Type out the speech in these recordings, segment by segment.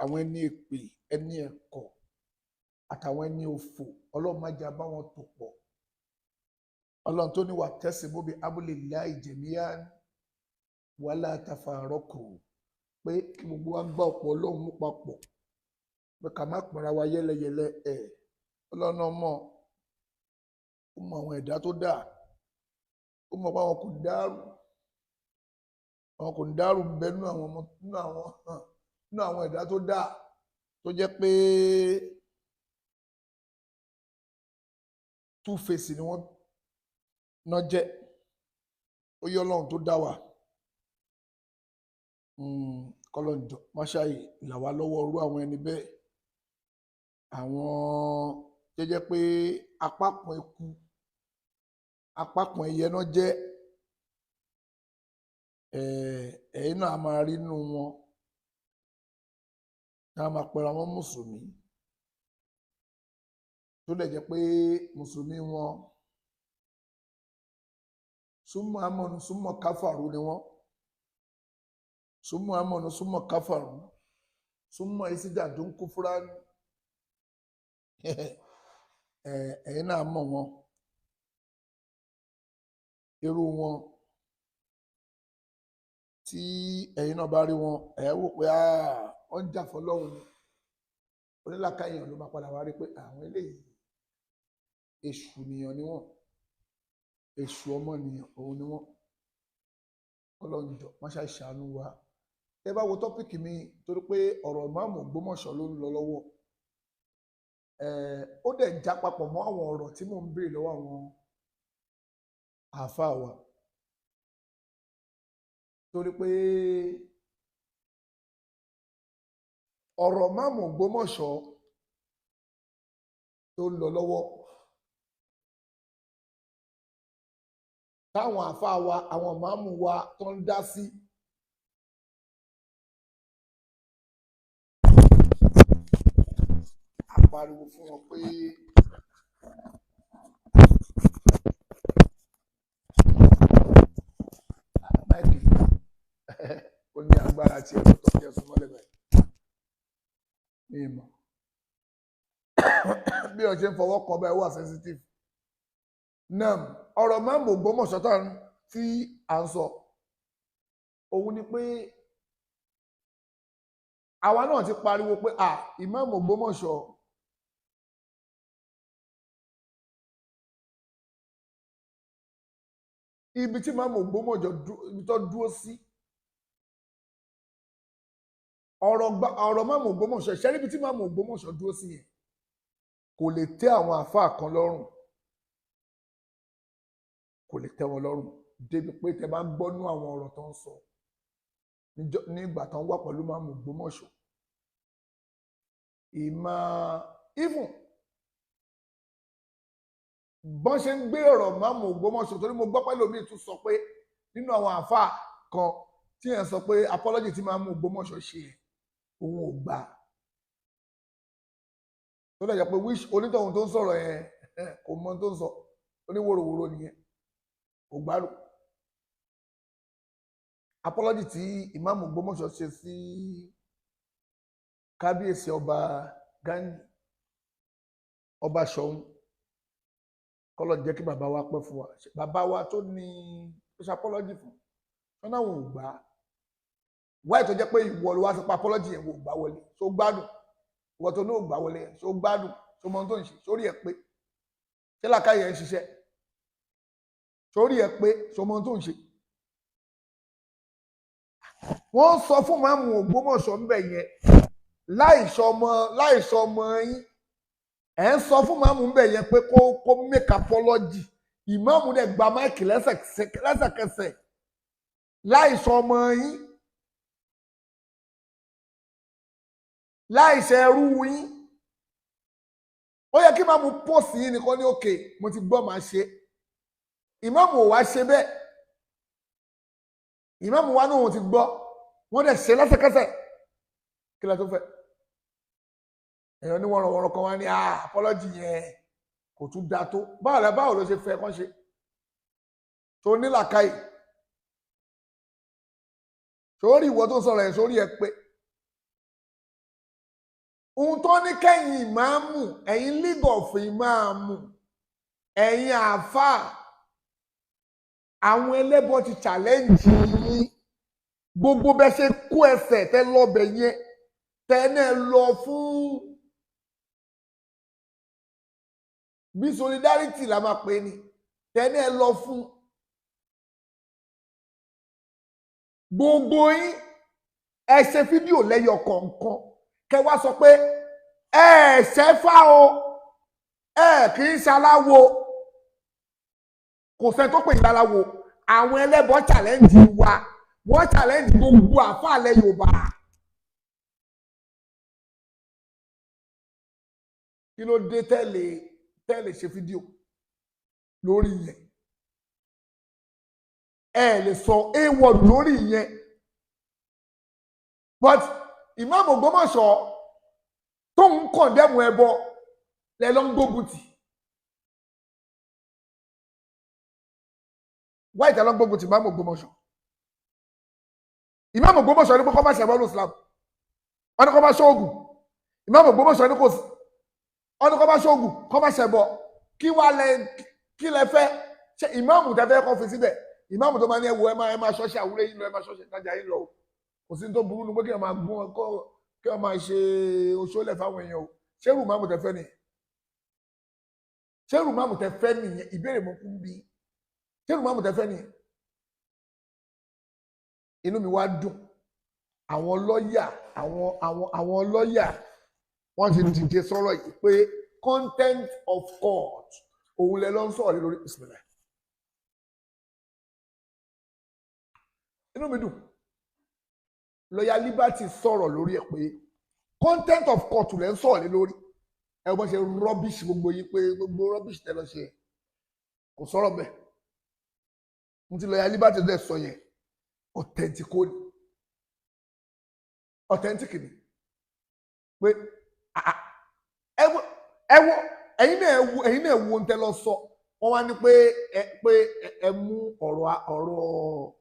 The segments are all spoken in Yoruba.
Àwọn ẹni èpè, ẹni ẹ̀kọ́ àtàwọn ẹni òfò, Ọlọ́run má jẹ́ a bá wọn tò pọ̀. Ọlọ́run tó ní wà tasimu bi hablillahi jami'an wala tafarraqu, pé kí gbogbo wa gbá ọ̀pọ̀ Ọlọ́run mú papọ̀, pé ká má pínra wa yẹ́lẹyẹ̀lẹ. Ẹ̀ Ọlọ́run náà mọ̀, ó mọ àwọn ẹ̀dá tó dà, ó mọ̀ pé àwọn kò dárú, àwọn kò dárú ń bẹ nínú àwọn ọmọ, nínú àwọn ẹ̀dá tó dà, tó jẹ́ pé two face ni wọ́n ná jẹ́. Ó yẹ Ọlọ́run tó dá wa, kọlọ́njọ́ máṣáì là wá lọ́wọ́ irú àwọn ẹni bẹ́ẹ̀, àwọn tó jẹ́ pé apá kan eku, apá kan ẹyẹ náà jẹ́. Ẹ̀yin náà a máa rí inú wọn tá a máa pera wọn mùsùlùmí, tó lè jẹ́ pé mùsùlùmí wọn súnmọ́ amọ̀nù súnmọ́ káfàrú ni wọ́n, súnmọ́ amọ̀nù súnmọ́ káfàrú, súnmọ́ ìsídà tó ń kú fúra ní. Ẹ̀yin náà mọ̀ wọn, irú wọn tí ẹ̀yin náà bá rí wọn, ẹ̀ wò pé wọ́n ń jà fọlọ́run ni. Onílàkàyàn ló máa padà wá rí pé àwọn eléyìí èṣù nìyàn ni wọ́n, èṣù ọmọnìyàn òun ni wọ́n. Ọlọ́run jọ̀ọ́ má ṣe ṣàánú wa. Ẹ bá wo tọ́pìkì mi, torí pé ọ̀rọ̀ ìmáàmù Ògbómọ̀ṣọ́ ló ń lọ lọ́wọ́, ó dẹ̀ já papọ̀ mọ́ àwọn ọ̀rọ̀ tí mò ń béèrè lọ́wọ́ àwọn àáfàá wa, torí pé ọ̀rọ̀ ìmáàmù Ògbómọ̀ṣọ́ tó ń lọ lọ́wọ́, táwọn àáfàá wa, àwọn ìmáàmù wa tó ń dá sí, a pariwo fún wọn pé máìkì ó ní agbára tí ẹ̀rọ tó jẹ́ súnmọ́ lẹ́gbẹ̀ẹ́ mi mọ̀ bí o ṣe ń fọwọ́ kọ báyìí wà sensitive. Nam ọ̀rọ̀ ìmáàmù Ògbómọ̀ṣọ́ tí à ń sọ òun ni pé àwa náà ti pariwo pé à ìmáàmù Ògbómọ̀ṣọ́ ibi tí ìmáàmù Ògbómọ̀ṣọ́ ibi tó dúró sí, ọ̀rọ̀ ìmáàmù Ògbómọ̀ṣọ́ ìṣẹ́rí ibi tí ìmáàmù Ògbómọ̀ṣọ́ dúró sí yẹn kò lè tẹ́ àwọn àfáà kan lọ́rùn, kò lè tẹ́ wọn lọ́rùn débi pé tẹ́ bá ń gbọ́nú àwọn ọ̀rọ̀ tó ń sọ nígbà tó ń wà pẹ̀lú ìmáàmù Ògbómọ̀ṣọ́. Ìmọ̀ even bọ́n ṣe ń gbé ọ̀rọ̀ ìmáàmù Ògbómọ̀ṣọ́, torí mo gbọ́ pẹ́lú omi tún sọ pé nínú àwọn àáfàá kan tí yẹn sọ pé apology tí ìmáàmù Ògbómọ̀ṣọ́ ṣe yẹn òun ò gbà, tó lè jẹ́ pé wish onítọ̀hún tó ń sọ̀rọ̀ yẹn kò mọ tó ń sọ, oníwòròwòro nìyẹn, kò gbádùn. Apology tí ìmáàmù Ògbómọ̀ṣọ́ ṣe sí kábíyèsí ọba Gani, ọba Ṣọ̀ún, kọ́lọ̀ jẹ́ kí bàbá wa pẹ́ fún wa, bàbá wa tó ní ó ṣe apology fún wọn náà wọn ò gbà á. Wáyé tó jẹ́ pé ìwọ ló wá sọ pé apology yẹn wò gbà wọlé, ṣó gbádùn? Ìwọ tó ní ò gbà wọlé yẹn ṣó gbádùn? Ṣó mọ ohun tó ń ṣe? Sórí ẹ pé ṣé làákàyè ẹ ń ṣiṣẹ́? Sórí ẹ pé ṣó mọ ohun tó ń ṣe? Wọ́n sọ fún ìmáàmù Ògbómọ̀ṣọ́ ńbẹ̀ yẹn láìsọ ọmọ yín, ẹ̀ ń sọ fún ìmáàmù ńbẹ̀ yẹn pé kó make apology. Ìmáàmù dẹ̀ gba máìkì lẹ́sẹ̀kẹsẹ̀ láìsọ ọmọ yín, láìsọ ẹrú yín. Ó yẹ kí ìmáàmù pòsì yín nìkan ní òkè mo ti gbọ́ màá ṣe. Ìmáàmù ò wá ṣe bẹ́ẹ̀, ìmáàmù wa náà ti gbọ́, wọ́n dẹ̀ ṣe lẹ́sẹ̀kẹsẹ̀. Kí lẹ tó fẹ́? Èèyàn ní wọ́nrọ̀wọ́nrọ̀ kan wá ní apology yẹn kò tún da tó. Báwo ló ṣe fẹ́ kán ṣe? Tó nílàkàyè sórí ìwọ tó ń sọ̀rọ̀ yẹn sórí ẹ pé Ohun tó ní kẹ́yìn ìmáàmù, ẹ̀yin League of Ìmáàmù, ẹ̀yin àáfàá, àwọn ẹlẹ́bọ ti challenge yín. Gbogbo bẹ́ẹ̀ ṣe kó ẹsẹ̀ tẹ́ lọ́bẹ̀ yẹn, tẹ́ náà lọ fún bí solidarity la máa pè ní, tẹ́ náà lọ fún gbogbo yín. Ẹ ṣe fídíò lẹ́yọ kọ̀ọ̀kan kẹ́ wá sọ pé ẹ ṣẹ́fà o, ẹ kì í ṣaláwo, kò sẹ́ni tó pè ní aláwo. Àwọn ẹlẹ́bọ challenge wa, wọ́n challenge gbogbo àfàlẹ́ Yorùbá. Kí ló dé tẹ́lẹ̀ ṣe fídíò lórí yẹn? Ẹ lè sọ a word lórí yẹn. But Imam Ògbómọ̀ṣọ́ tó ń kọ̀ndẹ́mù ẹbọ lẹ lọ ń gbógun tì. Wáyé tẹ lọ ń gbógun tì Imam Ògbómọ̀ṣọ́? Imam Ògbómọ̀ṣọ́ ní kó má ṣẹbọ ní Islam, wọ́n ní kó má ṣoògùn. Imam Ògbómọ̀ṣọ́ ní kò sí, wọ́n ní kó má ṣoògùn, kó má ṣẹbọ. Kí wàá lẹ, kí lẹ fẹ́ ṣe? Ìmáàmù tẹ fẹ́ kọ́ fi síbẹ̀, ìmáàmù tó máa ní ẹ wo, ẹ máa ṣọ́ṣẹ́ àwúrẹ́ yín lọ, ẹ máa ṣọ́ṣẹ́ ìtajà yín lọ o. Kò sí tó burú nu pé kí ẹ máa gún ọ, kí ẹ máa ṣe oṣoolẹ̀ fáwọn èèyàn o. Ṣé ìmáàmù tẹ fẹ́ nìyẹn? Ṣé ìmáàmù tẹ fẹ́ nìyẹn? Ìbéèrè mo kún bí. Ṣé ìmáàmù tẹ fẹ́ nìyẹn? Inú mi wá dùn. Àwọn lọ́yà, àwọn lọ́yà wọ́n ti dìde sọ̀rọ̀ yìí pé content of court òun lẹ lọ ń sọ̀rọ̀ lórí. Bismillah. Inú mi dùn. Lọ́yà Liberty sọ̀rọ̀ lórí ẹ̀ pé content of court lẹ ń sọ̀rọ̀ lé lórí. Ẹ wọ́n ṣe rubbish gbogbo yìí pé gbogbo rubbish tẹ lọ ṣe kò sọ̀rọ̀ bẹ́ẹ̀. N ti lọ́yà Liberty dẹ̀ sọ yẹn authentic ni, authentic ni pé ẹ wo ẹ̀yin náà ẹ wo, ẹ̀yin náà wo ń tẹ lọ sọ. Wọ́n wá ní pé ẹ mú ọ̀rọ̀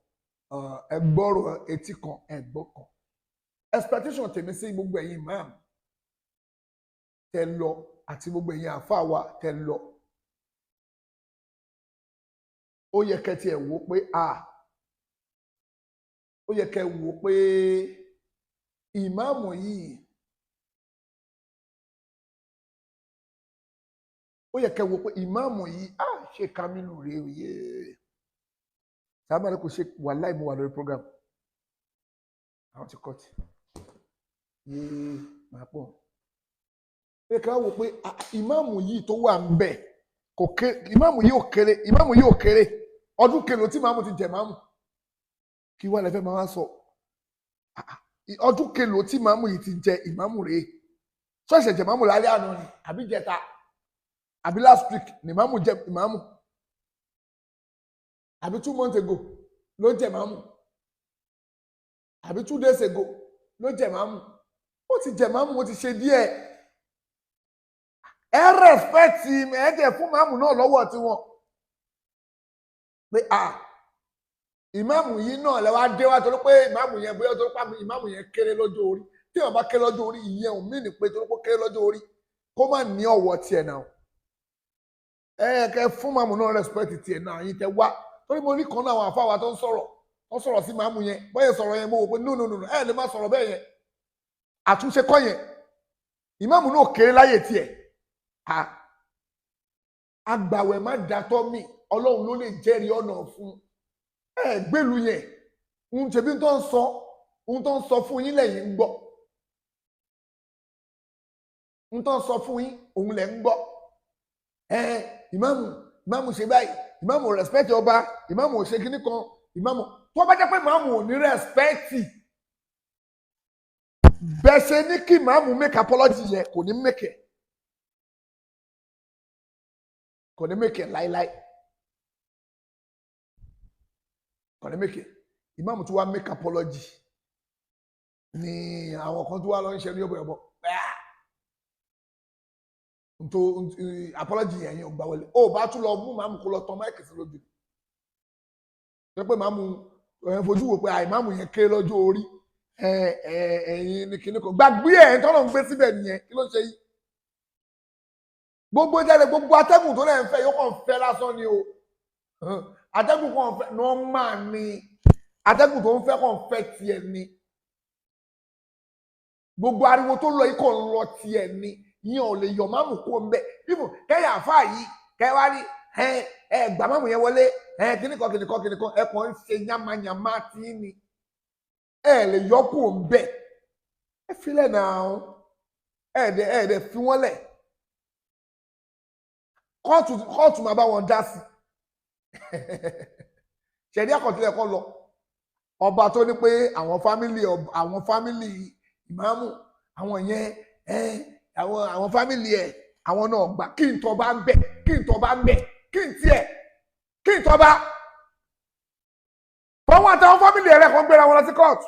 ẹ gbọ́rọ̀ etí kan, ẹ gbọ́ kan. Expectation tèmi sí gbogbo ẹ̀yin imam tẹ lọ àti gbogbo ẹ̀yin àáfàá wa tẹ lọ, ó yẹ kẹ́ tiẹ̀ wò pé ó yẹ kẹ́ wò pé ìmáàmù yìí, ó yẹ kẹ́ wò pé ìmáàmù yìí ṣe Kamilu rèé yé sábà kò ṣe wàláì mo wà lórí program àwọn ti kọ́tì yé máa pọ̀. Ó yẹ kẹ́ wò pé ìmáàmù yìí tó wà ń bẹ̀ kò kéré, ìmáàmù yìí ò kéré, ìmáàmù yìí ò kéré. Ọdún kelo tí ìmáàmù ti jẹ máàmù, kí wàá lè fẹ́ máa sọ ọdún kelo tí ìmáàmù yìí ti jẹ ìmáàmù rèé. Ṣọ́ọ̀ṣẹ̀ jẹ máàmù lálẹ́ àná ni àbí jẹta àbí last week ni ìmáàmù jẹ ìmáàmù, àbí 2 months ago ló jẹ máàmù, àbí 2 days ago ló jẹ máàmù. Ó ti jẹ máàmù, ó ti ṣe díẹ̀. Ẹ rẹ̀spẹ̀tì ẹ jẹ́ fún máàmù náà lọ́wọ́ tiwọn pé ìmáàmù yìí náà lẹ wá dé wá torí pé ìmáàmù yẹn bóyá torí pé ìmáàmù yẹn kéré lọ́jọ́ orí. Tí wọ́n bá kéré lọ́jọ́ orí, ìyẹn ò mí ní pé torí pé kéré lọ́jọ́ orí kó má ní ọ̀wọ̀ tiẹ̀ náà. Ẹ kẹ fún máàmù náà respect tiẹ̀ náà. Yín tẹ wá torí mo rí kan náà àwọn àfáwà tó ń sọ̀rọ̀, tó ń sọ̀rọ̀ sí máàmù yẹn, bóyá sọ̀rọ̀ yẹn mo wò pé no no no ẹ lè má sọ̀rọ̀ bẹ́ẹ̀ yẹn, àtúnṣe kọ́ yẹn. Ìmáàmù náà kéré láyè tiẹ̀. Agbàwẹ̀ má dàtọ́ mi, Ọlọ́run ló lè jẹ́rìí ọ̀nà fún ẹ gbèlú yẹn. Ohun tẹ̀bí tó ń sọ, ohun tó ń sọ fún yín lẹ́yìn ń gbọ́, ohun tó ń sọ fún yín òun lẹ̀ ń gbọ́. Ìmáàmù, ìmáàmù ṣe báyìí, ìmáàmù respect ọba, ìmáàmù ò ṣe kíní kan, ìmáàmù tó bá jẹ́ pé ìmáàmù ò ní respect bẹ́ẹ̀ ṣe ní kí ìmáàmù make apology yẹn, kò ní make it, kò ní make it láíláí, kò ní make it. Ìmáàmù tó wá make apology ni àwọn kan tó wá lọ ń ṣe ní yọ̀bọ̀yọ̀bọ̀ nto apology yẹn yẹn ò gbà wọlé. Ó bá tún lọ mú màmú kó lọ tán máìkì sí lójú ni pé màmú ẹ̀ fojú wò pé àìmáàmù yẹn kéré lọ́jọ́ orí, Ẹ̀yin ní kíní kan gbàgbé ẹ̀ tọ́lọ̀ ń gbé síbẹ̀ nìyẹn. Kí ló ń ṣe yìí? Gbogbo jáde, gbogbo atẹ́gùn tó lẹ́ ń fẹ́ yóò kàn fẹ́ lásán ni o. Atẹ́gùn kan fẹ́ nọ́ọ́mà ni, atẹ́gùn tó ń fẹ́ kàn fẹ́ tiẹ̀ ni. Gbogbo ariwo tó lọ yìí kàn lọ tiẹ̀ ni. Ìyẹn ò lè yọ máàmù kó ń bẹ̀. Bíbù kẹ́yà àfáà yìí kẹ́ wá rí ẹ gbà máàmù yẹn wọlé, kíníkan kíníkan kíníkan, ẹ kàn ń ṣe yamayama tí ni. Ẹ lè yọ kó ń bẹ̀. Ẹ filẹ̀ náà, ẹ dẹ̀ fi wọ́n lẹ̀. Kóòtù máa bá wọn dá sí. Ṣẹ̀rí àkọsílẹ̀ kọ́ lọ. Ọba tó ní pé àwọn fámìlì ìmáàmù, àwọn yẹn, àwọn fámìlì ẹ̀, àwọn náà gbà kí n tọ́ bá ń bẹ̀, kí n tọ́ bá ń bẹ̀, kí n tiẹ̀, kí n tọ́ bá. Fọwọ́n àtàwọn fámìlì rẹ̀ kan gbéra wọn lọ sí kóòtù.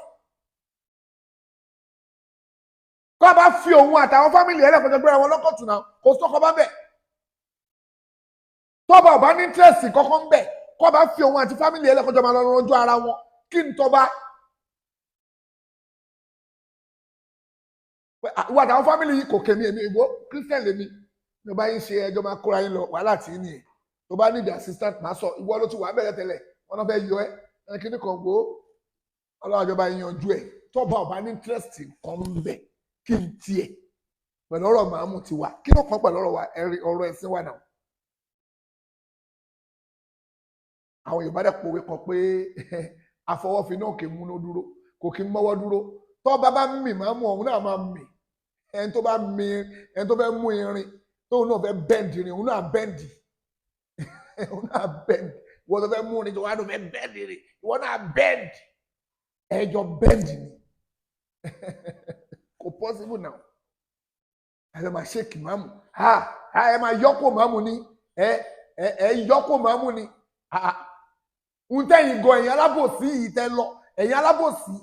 Kọ́ bá fi òun àtàwọn fámìlì rẹ̀ kan gbéra wọn lọ́kọ̀tù náà, kò sọ́kọ bá ń bẹ̀. Tọ́ba ọba ní íńtírẹ́sì kankan ń bẹ̀, kọ́ bá fi òun àti fámìlì ẹlẹ́kọ̀ọ́jọ́ máa lọ rọjò ara wọn, kí n tọ́ba. Ìwọ àtàwọn fámìlì yìí kò kèmí, èmi ìwọ Christian lèmi ní ọba yín ṣe ẹjọ́ máa kóra yín lọ wàhálà tí ń nìyẹn. Tó bá need assistant máa sọ, ìwọ ló ti wà bẹ̀rẹ̀ tẹ́lẹ̀, wọn náà fẹ́ yọ ẹ́ ẹ kíní kan gbó, Ọlọ́run àjọba yín yanjú ẹ̀. Tọ́ba ọba ní íńtírẹ́sì kan ń bẹ̀, kí n tiẹ̀ pẹ̀lú ọ̀rọ̀ màámù ti wà, kí ló kàn pẹ̀lú ọ̀rọ̀ ẹ̀sìn wa náà. Àwọn Yorùbá dẹ̀ pòwe kan pé àfọwọ́fin náà kì í múná dúró, kò kí ń mọ́wọ́ dúró. Tó bá bá mì máa mú òun náà máa mì. Ẹni tó bá mì, ẹni tó fẹ́ mú irin, tóun náà fẹ́ bẹ́ǹdì irin, òun náà bẹ́ǹdì. Òun náà bẹ́ǹdì. Ìwọ tó fẹ́ mú irin tó wá tó fẹ́ bẹ́ǹdì irin, ìwọ náà bẹ́ǹdì. Ẹjọ́ bẹ́ǹdì ni. Kò possible now. Ẹ fẹ́ máa ṣéèkì máàmù. Ha ẹ máa yọ́kò máàmù ni. Ẹ yọ́kò máàmù ni. Ń tẹ̀yìn gan, ẹ̀yin alábòsí yìí tẹ́ lọ, ẹ̀yin alábòsí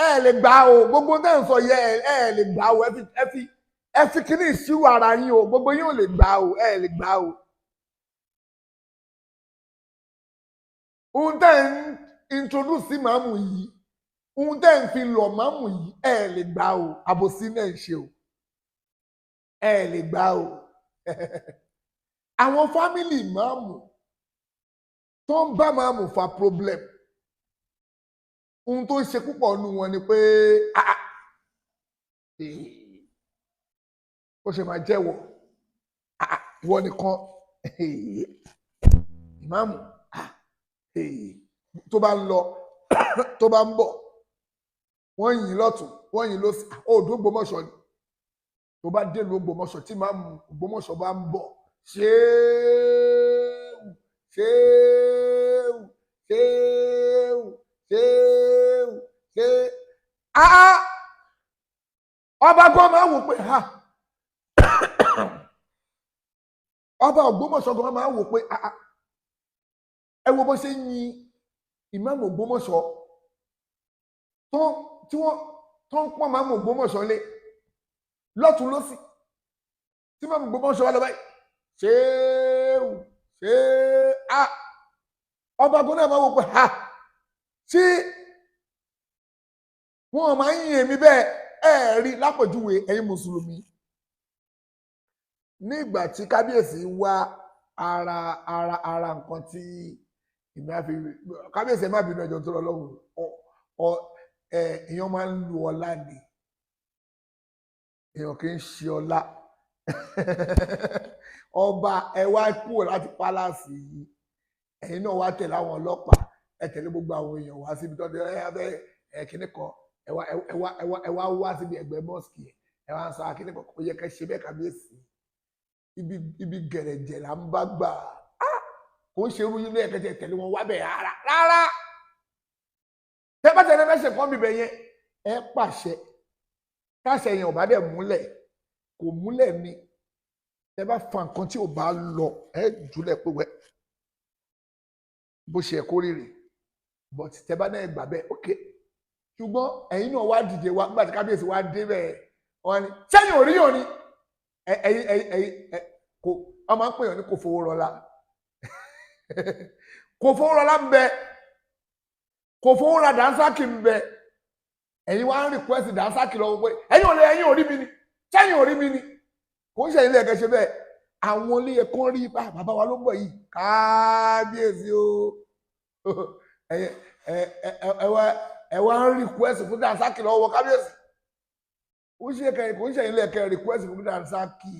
ẹ lè gbà o. Gbogbo tẹ́ ń sọ yẹ ẹ lè gbà o. Ẹ fi kíní ìṣirò ara yín o. Gbogbo yín ò lè gbà o, ẹ lè gbà o. Ń tẹ́ ń introduce màmú yìí, ń tẹ́ ń fi lọ̀ màmú yìí, ẹ lè gbà o. Àbòsí náà ń ṣe o, ẹ lè gbà o. Àwọn fámìlì màmú tó ń bá màmú fa problem, ohun tó ń ṣe púpọ̀ nù wọn ni pé ó ṣe máa jẹ́wọ́ ìwọ nìkan ìmáàmù tó bá ń lọ tó bá ń bọ̀, wọ́n yìn lọ́tún, wọ́n yìn lọ́sì. Òòdù Ògbómọ̀ṣọ́ ni. Tó bá dé lu Ògbómọ̀ṣọ́, tí màmú Ògbómọ̀ṣọ́ bá ń bọ̀, ṣéèwù ṣéèwù ṣéèwù ṣéèwù ṣéèwù. Ọba gan máa wò pé ha, ọba Ògbómọ̀ṣọ́ gan máa wò pé ẹ wo bó ṣe ń yin ìmáàmù Ògbómọ̀ṣọ́ tó tí wọ́n tó ń pọ́n máàmù Ògbómọ̀ṣọ́ lé lọ́tún lọ́sì, tí máàmù Ògbómọ̀ṣọ́ wà lọ báyìí ṣéèwù ṣéè a, ọba gan náà máa wò pé ha, ṣé wọn máa ń yin èmi bẹ́ẹ̀? Ẹ rí lápèjúwe ẹ̀yin mùsùlùmí, nígbà tí kábíyèsí wá ara ara ara nǹkan tí ìmọ̀ àfi kábíyèsí ẹ má bínú ẹjọ́ tó lọ lọ́wọ́ ọ ẹ, èèyàn máa ń lu ọlá ni, èèyàn kì í ṣe ọlá. Ọba ẹ wá kúrò láti pálásì yìí, ẹ̀yin náà wá tẹ̀lé àwọn ọlọ́pàá, ẹ tẹ̀lé gbogbo àwọn èèyàn wá síbi tó ẹ abẹ́ ẹ kíní kan, ẹ wá ẹ wá ẹ wá ẹ wá wá síbi ẹ̀gbẹ́ mọ́sìkì, ẹ wá ń sọ akíní kan, kò yẹ kẹ́ ṣe bẹ́ẹ̀ kábíyèsí. Ibi gẹ̀rẹ̀jẹ̀ là ń bá gbà á, kò ń ṣe irú yín ló yẹ kẹ́ tẹ̀lé wọn wá bẹ̀ rárá rárá. Tẹ́ bá tẹ̀lé mẹ́sẹ̀ kan bíbẹ̀ yẹn, ẹ pàṣẹ káṣẹ yẹn ò bá dẹ̀ múlẹ̀, kò múlẹ̀ ni. Tẹ́ bá fa nǹkan tí ò bá lọ, ẹ jùlẹ̀ pé wẹ́ bó ṣe ẹ kó rírì, but tẹ́ bá náà gbà bẹ́ẹ̀, ok. Ṣùgbọ́n ẹ̀yin náà wá dìde wá nígbà tí kábíyèsí wá dé bẹ́ẹ̀, wọ́n ní sẹ́yìn ò rí yàn ni ẹ̀yin ẹ̀yin ẹ̀yin kò wọ́n máa ń pè yàn ní kò fowó rọlá. Kò fowó rọlá ń bẹ, kò fowó ra dànsákì ń bẹ. Ẹ̀yin wá ń request dànsákì lọ́wọ́ pé ẹ̀yin ò lè, ẹ̀yin ò rí mi ni, sẹ́yìn ò rí mi ni. Kò ń ṣe ilé ẹ̀kẹ́ ṣe bẹ́ẹ̀. Àwọn ilé ẹ̀kọ́ rí bàbá wa ló ń bọ̀ yìí, kábíyèsí o. Ẹ wá ń request fún dànsákì lọ́wọ́ kábíyèsí. Kò ń ṣe kò ń ṣe ilé ẹ̀kẹ́ request fún dànsákì.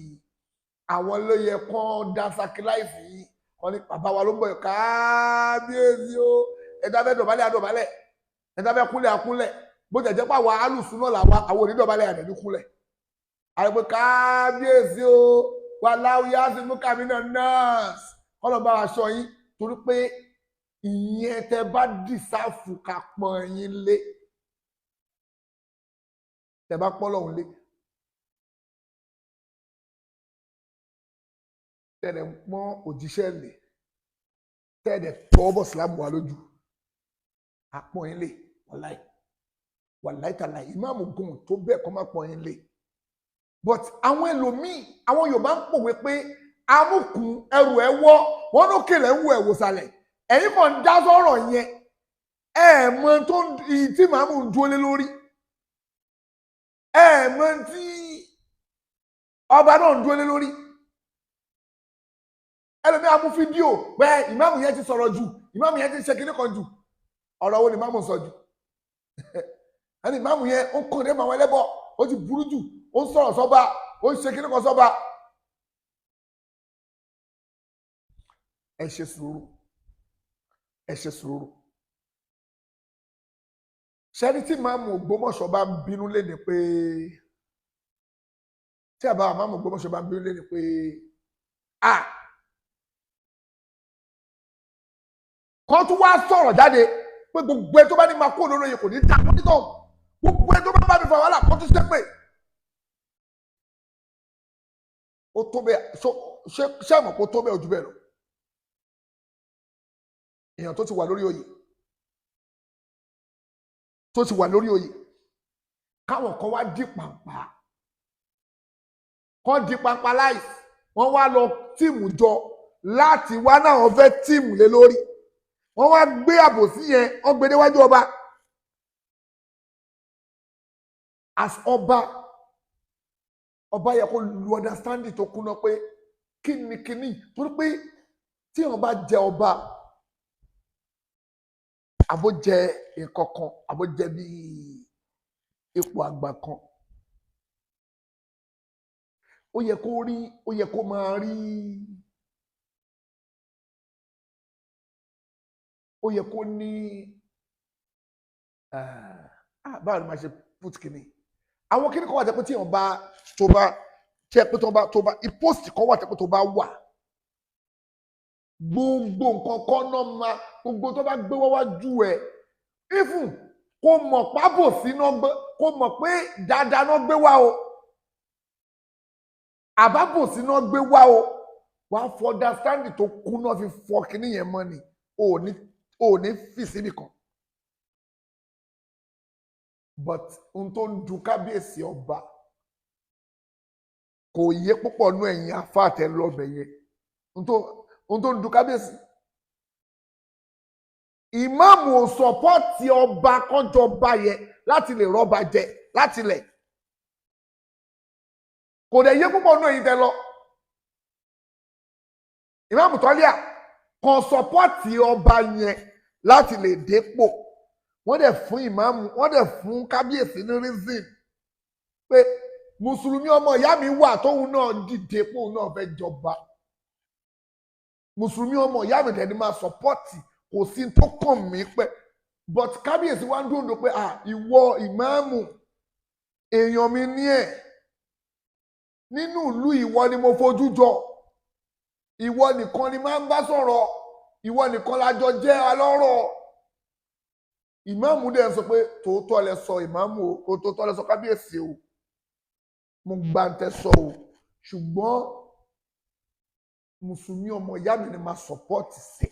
Àwọn ló yẹ kán dànsákì láìsí yìí. Wọ́n ní bàbá wa ló ń bọ̀ yìí, kábíyèsí o. Ẹ̀dá fẹ́ dọ̀bálẹ̀ àdọ̀bálẹ̀, ẹ̀dá fẹ́ kúnlẹ̀ àkúnlẹ̀. Bó jẹ́ jẹ́ pé àwa alùsùn náà làwa àwọn onídọ̀bálẹ̀ àdẹ̀ní kúnlẹ̀. Àwọn pé kábíyèsí o, wà láwùyá sí mú kàmínà nọ́ọ̀sì kọ́lọ̀ bá wa sọ yín, torí pé ìyẹn tẹ bá dìsáfù ká pọ́n yín lé, tẹ bá pọ́n lọ́hùn lé, tẹ̀lé ń pọ́n òjíṣẹ́ lé, tẹ̀lé tọ́ bọ̀ sílámù wa lójú, àpọ́n yín lé. Wàláì wàláì tàláì, ìmáàmù gùn tó bẹ́ẹ̀ kọ́ má pọ́n yín lé. But àwọn ẹlòmíì, àwọn Yorùbá ń pòwe pé amúkùn ẹrù ẹ wọ́, wọn ló kèlè ń wo ẹ̀wò sàlẹ̀. Ẹ̀yin kàn ń dá sọ̀rọ̀ yẹn, ẹ mọ tó tí màmú ń dúró lé lórí, ẹ mọ tí ọba náà ń dúró lé lórí. Ẹlòmíì á mú fídíò pé ìmáàmù yẹn ti sọ̀rọ̀ jù, ìmáàmù yẹn ti ṣe kinní kan jù. Ọ̀rọ̀ wo ni ìmáàmù sọ jù? Ẹni ìmáàmù yẹn ó kàn dé màwọn ẹlẹ́bọ̀, ó ti burú jù, ó ń sọ̀rọ̀ sọ́ba, ó ń ṣe kinní kan sọ́ba. Ẹ ṣe sùúrù, ẹ ṣe sùúrù. Ṣẹ́ni tí ìmáàmù Ògbómọ̀ṣọ́ bá ń bínú léni pé, tí àbá ìmáàmù Ògbómọ̀ṣọ́ bá ń bínú léni pé à kan tún wá sọ̀rọ̀ jáde pé gbogbo ẹ tó bá ní máa kó lórí oyè kò ní ta kó nítọ̀, gbogbo ẹ tó bá bá mi fa wàhálà kó tún ṣépè. Ó tó bẹ́ẹ̀, ṣé àmọ̀ kó tó bẹ́ẹ̀ ojú bẹ́ẹ̀ lọ. Èèyàn tó ti wà lórí oyè, tó ti wà lórí oyè, káwọn kan wá di pàǹpà, kan di pàǹpà láìsí, wọ́n wá lọ tíìmù jọ láti wá náà wọ́n fẹ́ tíìmù lé lórí. Wọ́n wá gbé àbòsí yẹn, wọ́n gbé déwájú ọba. As ọba, ọba yẹ kó lu understanding tó kúnná pé kíni kíni, torí pé tí wọ́n bá jẹ ọba, àbó jẹ nǹkan kan, àbó jẹ bí ipò àgbà kan, ó yẹ kó rí, ó yẹ kó máa rí, ó yẹ kó ní báwo ni màá ṣe put kíni. Àwọn kíni kan wà tẹ́ pé tí èèyàn bá tó bá tẹ́ pé tó bá tó bá ìpósìtì kan wà tẹ́ pé tó bá wà, gbogbo nǹkan kan náà máa, gbogbo tó bá gbé wáwájú ẹ, ifun kò mọ̀ pábò síná gbé, kò mọ̀ pé dáadáa náà gbé wá o, àbábò síná gbé wá o, wàá fọ understanding tó kún náà fi fọ kíní yẹn mọ́ ni, ò ní fi síbì kan. But ohun tó ń du kábíyèsí ọba kò yé púpọ̀ nú ẹ̀yìn afáàtẹ lọ́bẹ̀ yẹn. Ohun tó ń du kábíyèsí, ìmáàmù ò sọpọ́ọ̀tì ọba kọjọba yẹn láti lè rọ́ba jẹ láti lẹ̀. Kò dẹ̀ yé púpọ̀ nú ẹ̀yìn tẹ lọ. Ìmáàmù Tọ́líà kò sọpọ́ọ̀tì ọba yẹn láti lè dépò. Wọ́n dẹ̀ fún ìmáàmù, wọ́n dẹ̀ fún kábíyèsí ní reason pé mùsùlùmí ọmọ ìyá mi wà tóun náà dìde póun náà fẹ́ jọba. Mùsùlùmí ọmọ ìyá mi dẹ̀ ni máa sọpọ́ọ̀tì, kò sí tó kàn mí pẹ́. But kábíyèsí wá ń dúró pé ah, ìwọ ìmáàmù èèyàn mi ní ẹ̀ nínú ìlú, ìwọ ni mo fojú jọ, ìwọ nìkan ni máa ń bá sọ̀rọ̀, ìwọ nìkan lájọ jẹ́ alọ́rọ̀. Ìmáàmù dẹ̀ sọ pé tòótọ́ lẹ sọ ìmáàmù o, tòótọ́ lẹ sọ kábíyèsí o, mo gbà ń tẹ sọ o, ṣùgbọ́n mùsùlùmí ọmọ ìyá mi ni máa sọpọ́ọ̀tì sí.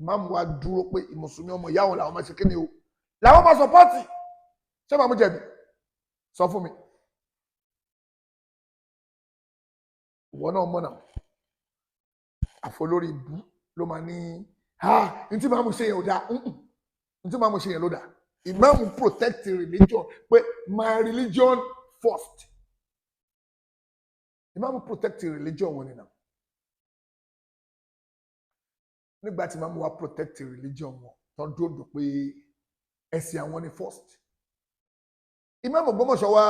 Ìmáàmù wa dúró pé mùsùlùmí ọmọ ìyá òun làwọn máa ṣe kíni o, làwọn máa sọpọ́ọ̀tì. Ṣé màmú jẹ̀bi? Sọ fún mi. Ìwọ náà mọ̀nà àfọlórí ibú ló máa ní ha, ntí màmú ṣe yẹn ò dáa, ntí màmú ṣe yẹn ló dáa. Ìmáàmù protect religion pé my religion first. Ìmáàmù protect religion wọn nìyẹn. Nígbà tí ìmáàmù wa protect religion wọn, tán dúró pé ẹ̀sìn àwọn ni first. Ìmáàmù Ògbómọ̀ṣọ́ wa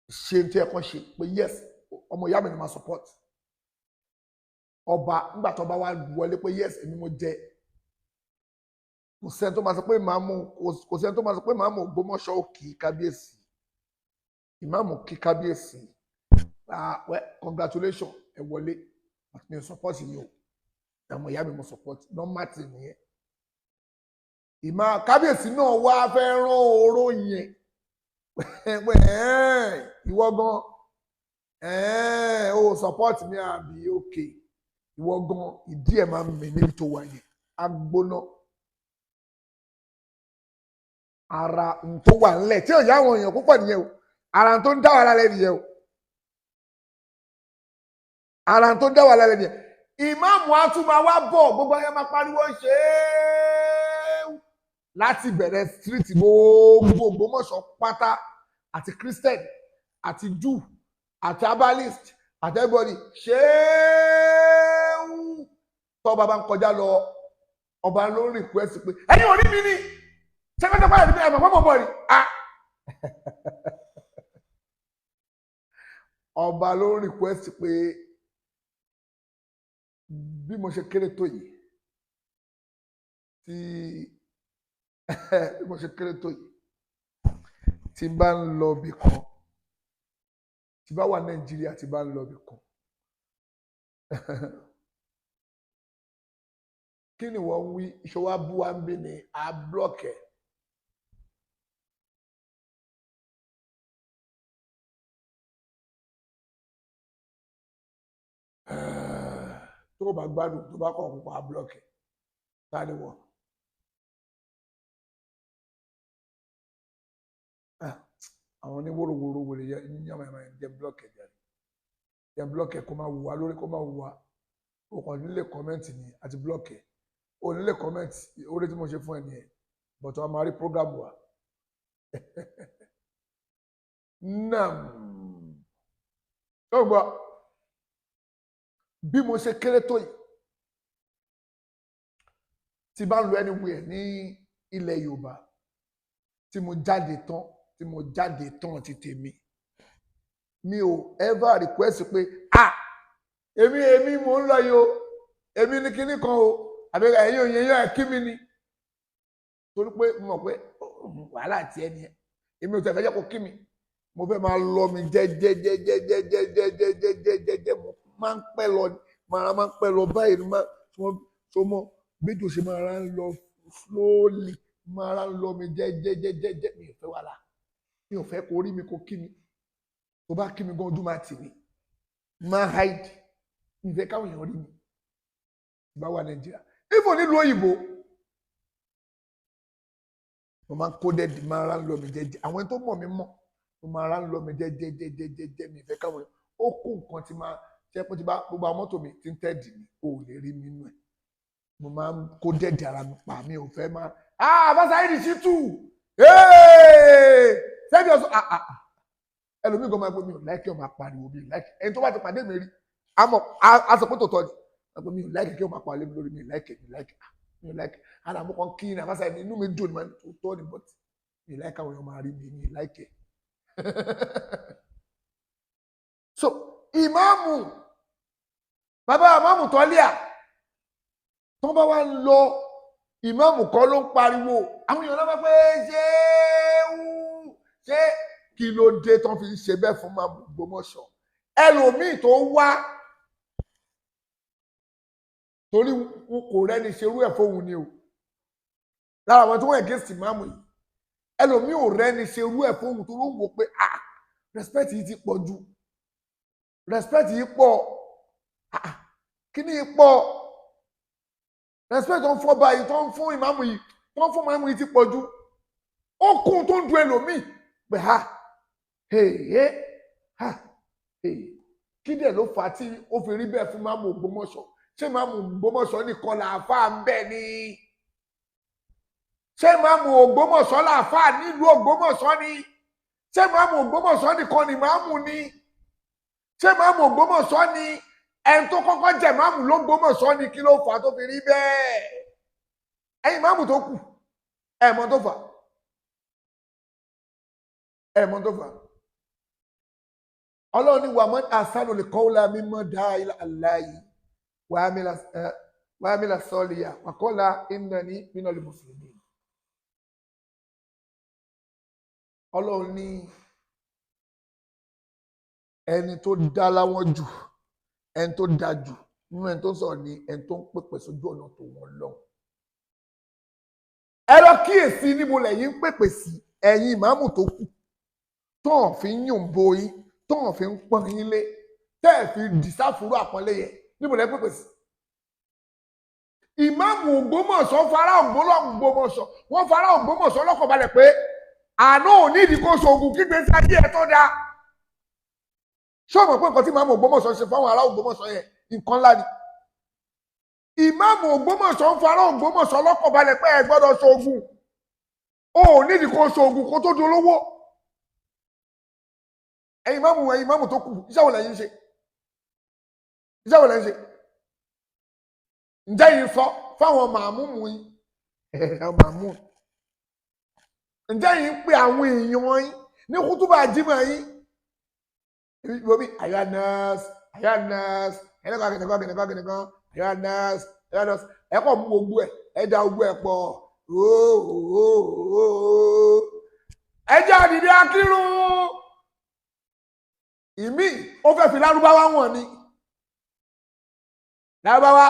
ṣe tí ẹ kàn ṣe pé yes, ọmọ ìyá mi ni ma support. Ọba nígbà tó bá wá wọlé pé yes, èmi mo jẹ. Kò sẹ́ni tó máa sọ pé ìmáàmù, kò sẹ́ni tó máa sọ pé ìmáàmù Ògbómọ̀ṣọ́ ò kí kábíyèsí. Ìmáàmù kí kábíyèsí. Ah well, congratulations, ẹ wọlé. Mi ò support yìí o. Ọmọ ìyá mi mo support. Normal thing nìyẹn. Ìmọ̀ kábíyèsí náà wá fẹ́ rán oró yẹn. Pé ìwọ gan o support mi àbí okay. Ìwọ gan ìdí ẹ̀ máa ń mì níbi tó wà yẹn. A gbóná. Ara n tó wà ńlẹ̀ tí ò yá àwọn èèyàn púpọ̀ nìyẹn o. Ara n tó ń dá wàhálà lẹ́ nìyẹn o. Ara n tó ń dá wàhálà lẹ́ nìyẹn. Ìmáàmù á tún máa wá bọ̀, gbogbo ayé máa pariwo ṣe é láti bẹ̀rẹ̀ street gbogbo Ògbómọ̀ṣọ́ pátá, àti Christian àti Jew àti herbalist àti everybody ṣe é. Tọ́ba bá ń kọjá lọ, ọba ló ń request pé ẹ̀yin ò rí mi ni ṣẹ́kọ́tà pàdé mi àmọ́ mọ́ bọ̀ ni. Ọba ló ń request pé bí mo ṣe kéré tó yìí, tí bí mo ṣe kéré tó yìí, tí bá ń lọ ibì kan, tí bá wà Nàìjíríà, tí bá ń lọ ibì kan, kí ni wọ́n ń wí? Ìṣòwò abúwa ń bí ni a blọ́ọ̀kì ẹ̀. Tó o bá gbádùn, tó bá kọ̀ ọ̀pọ̀ a blọ́ọ̀kì ẹ̀. Ta ni wọ́n? Àwọn oníwòròwòrò wèrè yẹn yàmàyàmà jẹ blọ́ọ̀kì ẹ̀ jáde. Jẹ blọ́ọ̀kì ẹ̀ kó máa wùwá lórí, kó máa wùwá. O kàn nílé kọ́mẹ́ǹtì ni àti blọ́ọ̀kì ẹ̀. O nílé kọ́mẹ́ǹtì orí tí mo ṣe fún ẹ nìyẹn. But a máa rí program wa. Nam. Ó gbọ́ bí mo ṣe kéré tó yìí, tí bá ń lọ anywhere ní ilẹ̀ Yorùbá, tí mo jáde tán, tí mo jáde tán ti tèmi, mi ò ever request pé ah èmi èmi mò ń lọ yìí o, èmi ní kinní kan o, àbí ẹ̀yin òye yẹn ẹ̀ kí mi ni. Torí pé mo mọ̀ pé wàhálà tiẹ̀ ni ẹ̀, èmi ò tẹ̀ fẹ́ jẹ́ kó kí mi. Mo fẹ́ máa lọ mi jẹ́jẹ́jẹ́jẹ́jẹ́jẹ́jẹ́jẹ́jẹ́, mo máa ń pẹ́ lọ, máa ń pẹ́ lọ báyìí ni máa tó mọ́ méjì ṣe máa ń lọ slowly, máa ń lọ mi jẹ́jẹ́jẹ́jẹ́. Mi ò fẹ́ wàhálà, mi ò fẹ́ kó rí mi kó kí mi. Tó bá kí mi gan, ojú máa tì mí, máa hide. Mi ò fẹ́ káwọn èèyàn rí mi. Bá wà Nàìjíríà, even nílùú òyìnbó, mo máa ń kó dẹ́ẹ̀dì, máa ń lọ mi jẹ́jẹ́. Àwọn ẹni tó mọ̀ mí mọ̀, mo máa ń lọ mi jẹ́jẹ́jẹ́jẹ́jẹ́. Mi ò fẹ́ káwọn èèyàn ó kó nǹkan tí máa ṣe pé tí bá gbogbo àwọn mọ́tò mi ti ń tẹ́ẹ̀dì mi, ò lè rí mi nínú ẹ̀. Mo máa ń kó dẹ́ẹ̀dì ara mi pa, mi ò fẹ́ máa ah Saheed Shittu sẹ́bi ọ̀sán ẹlòmíì gan máa gbé mi ò láìkí ọ̀ máa pariwo mi ò láìkí ẹni tó bá ti pàdé mi rí àmọ́ a sọ pé tòótọ́ ni mi ò láìkí kí ọ máa pariwo lórí mi ò láìkí mi ò láìkí mi ò láìkí ara mo kàn kí ni Àbá Saheed inú mi dùn ní ma tòótọ́ ni, but mi ò láìkí àwọn èèyàn máa rí mi, mi ò láìkí. So ìmáàmù, bàbá ìmáàmù Tọ́líà, tó bá wá ń lọ, ìmáàmù kọ́ ló ń pariwo, àwọn èèyàn náà pé ṣé ṣé kí ló dé tán fi ń ṣe bẹ́ẹ̀ fún máàmù Ògbómọ̀ṣọ́? Ẹlòmíì tó wá torí kò rẹ́ni ṣerú ẹ̀ fóun ni o. Lára àwọn tí wọ́n against ìmáàmù yìí, ẹlòmíì ò rẹ́ni ṣerú ẹ̀ fóun tó ló ń wò pé ah respect yìí ti pọ̀ jù, respect yìí pọ̀, ah kí ni pọ̀, respect tó ń fọ́ báyìí, tó ń fún ìmáàmù yìí, tó ń fún ìmáàmù yìí ti pọ̀ jù. Ó kún tó ń dun ẹlòmíì pé ha hey ha hey kí dẹ̀ ló fà á tí ó fi rí bẹ́ẹ̀ fún ìmáàmù Ògbómọ̀ṣọ́? Ṣé ìmáàmù Ògbómọ̀ṣọ́ nìkan làáfàá ń bẹ ni? Ṣé ìmáàmù Ògbómọ̀ṣọ́ làáfàá nílùú Ògbómọ̀ṣọ́ ni? Ṣé ìmáàmù Ògbómọ̀ṣọ́ nìkan ni ìmáàmù ni? Ṣé ìmáàmù Ògbómọ̀ṣọ́ ni ẹni tó kọ́kọ́ jẹ ìmáàmù l'Ógbómọ̀ṣọ́ ni? Kí ló fà á tó fi rí bẹ́ẹ̀? Ẹ̀yin ìmáàmù tó kù, ẹ̀ mọ̀ tó fà á, ẹ̀ mọ̀ tó fà á. Ọlọ́run ní wà man ahsanu qawlan mimman da'a ila Allahi wa amila salihan wa qala innani minal muslimin. Ọlọ́run ní ẹni tó dá láwọn jù, ẹni tó dá jù nínú ẹni tó ń sọ̀rọ̀ ní ẹni tó ń pèpè sójú ọ̀nà tó wọn lọ́hùn. Ẹ lọ kíyèsí níbo lẹ́yìn ń pèpè sí, ẹ̀yin ìmáàmù tó kù tọ́hàn fi ń yùn bo yín, tọ́hàn fi ń pọ́n yín lé, tẹ́ ẹ̀ fi dìsáfúrú àpọ́nlé yẹn, níbo lẹ́ pèpè sí? Ìmáàmù Ògbómọ̀ṣọ́ fara Ògbómọ̀ṣọ́, wọ́n fara Ògbómọ̀ṣọ́ lọ́kàn balẹ̀ pé àná ò ní ìdí kó ṣoògùn kígbe sí ayé ẹ̀ tó dáa. Ṣé o mọ̀ pé nǹkan tí ìmáàmù Ògbómọ̀ṣọ́ ṣe fáwọn ará Ògbómọ̀ṣọ́ yẹn nǹkan ńlá ni? Ìmáàmù Ògbómọ̀ṣọ́ ń fara Ògbómọ̀ṣọ́ lọ́kàn balẹ̀ pé ẹ gbọ́dọ̀ ṣoògùn, o ò ní ìdí kó ṣoògùn kó tó di olówó. Ẹ̀yin ìmáàmù, ẹ̀yin ìmáàmù tó kù, iṣẹ́ wo lẹ̀yin ń ṣe? Iṣẹ́ wo lẹ̀yin ń ṣe? Ǹjẹ́ yìí sọ fáwọn màmúmù yín? Àwọn màmú. Ǹjẹ́ yìí ń pe àwọn èèyàn yín ní kútúbà jímọ̀ yín? Ibi àyà nọ́ọ̀sì, àyà nọ́ọ̀sì, ẹnìkan kìnìkan kìnìkan kìnìkan, àyà nọ́ọ̀sì, àyà nọ́ọ̀sì, ẹ kàn mú gbogbo ẹ̀, ẹ da gbogbo ẹ̀ pọ̀. Ẹ jẹ́ àdìdí akírun. Ìmí ó fẹ́ fi lárúbáwá wọ̀n ni. Lárúbáwá,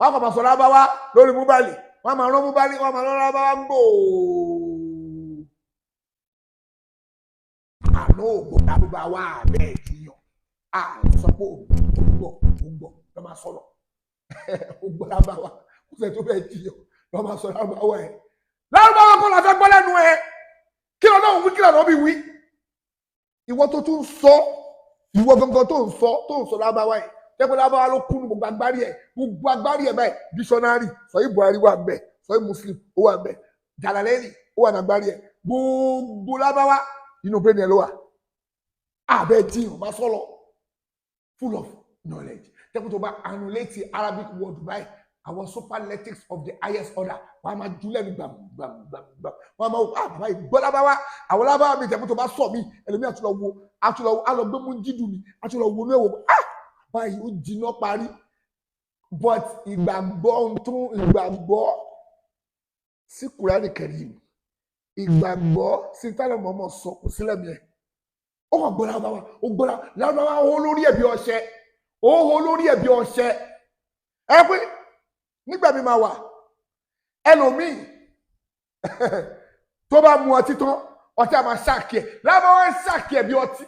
wọ́n kàn máa sọ lárúbáwá lórí múbálì, wọ́n máa rán múbálì, wọ́n máa rán lárúbáwá ń bò. Àná ògbó lárúbáwá bẹ́ẹ̀ jiyàn, à sọ pé ògbó ògbó lọ́ máa sọ̀rọ̀. Ògbó lárúbáwá, kò sẹ́ tó bẹ́ẹ̀ jiyàn, lọ́ máa sọ lárúbáwá ẹ̀. Lárúbáwá kọ́ la fẹ́ gbọ́ lẹ́nu ẹ̀. Kí lọ́nà òun wí, kí lọ́nà òbí wí? Ìwọ tó tún sọ, ìwọ gangan tó ń sọ, tó ń sọ lárúbáwá ẹ̀, tẹ́pẹ́ lárúbáwá ló kúnnú gbogbo agbárí ẹ̀, gbogbo agbárí ẹ̀ báyìí, dictionary, sọ̀yí Buhari wà ń bẹ̀, sọ̀yí Muslim ó wà ń bẹ̀, Jalalẹ́ni ó wà ní agbárí ẹ̀, gbogbo lárúbáwá inú brain ẹ̀ ló wà. Àbẹ̀ tí ìhàn máa sọ̀rọ̀ full of knowledge. Tẹ́pẹ́ tó bá annulate Arabic word báyìí, àwọn superlatives of the highest order, wọ́n á máa jù lẹ́nu gbàm gbàm gbàm gbàm, wọ́n á máa wò, ah bàbá yìí gbọ́ lábáwá, àwọn lábáwá mi tẹ̀mú tó bá sọ̀ mí, ẹlòmíì àtúlọ̀ wo, àtúlọ̀ alọ̀ gbé mú jídù mi, àtúlọ̀ wo ní ẹ̀wò, ah báyìí ó jiná parí. But ìgbàgbọ́ tó ìgbàgbọ́ sí Kùránì Kẹ́rímù, ìgbàgbọ́ sí tálẹ̀ mọ́mọ́ sọ kò sílẹ̀ mi ẹ̀. Ó kàn gbọ́ lábáwá, ó gbọ́ lábáwá, ó lórí ẹ̀bí ọṣẹ, ó lórí ẹ̀bí ọṣẹ. Ẹ pé nígbà mi máa wà ẹlòmíì tó bá mu ọtí tán, ọtí a máa ṣàkí ẹ, lábáwá ń ṣàkí ẹ bí ọtí,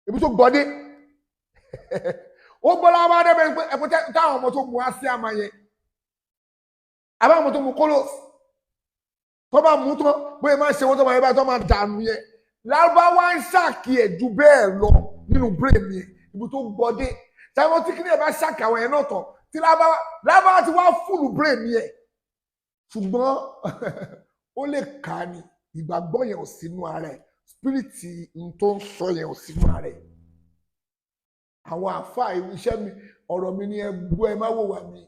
ibi tó gbọdé ó gbọ́ lábáwá dẹ́bẹ̀ pé ẹ̀pẹ́ táwọn ọmọ tó mu á sí àmà yẹn, àbáwọn ọmọ tó mu kóló tó bá mu tán bóyá máa ṣe wọ́n tó máa yẹ báyìí tó máa dànù yẹn, lábáwá ń ṣàkí ẹ ju bẹ́ẹ̀ lọ nínú brain yẹn, ibi tó gbọdé táwọn tí kíní ẹ bá ṣàkí àwọn yẹn náà tán, tí lábáwá ti wá fúlù brain yẹn, ṣùgbọ́n ó lè kà á ní ìgbàgbọ́ yẹn ò sínú ara ẹ̀, spiriti n tó ń sọ yẹn ò sínú ara ẹ̀. Àwọn àáfàá iṣẹ́ mi, ọ̀rọ̀ mi ni ẹ gbọ́, ẹ má wò wá mi.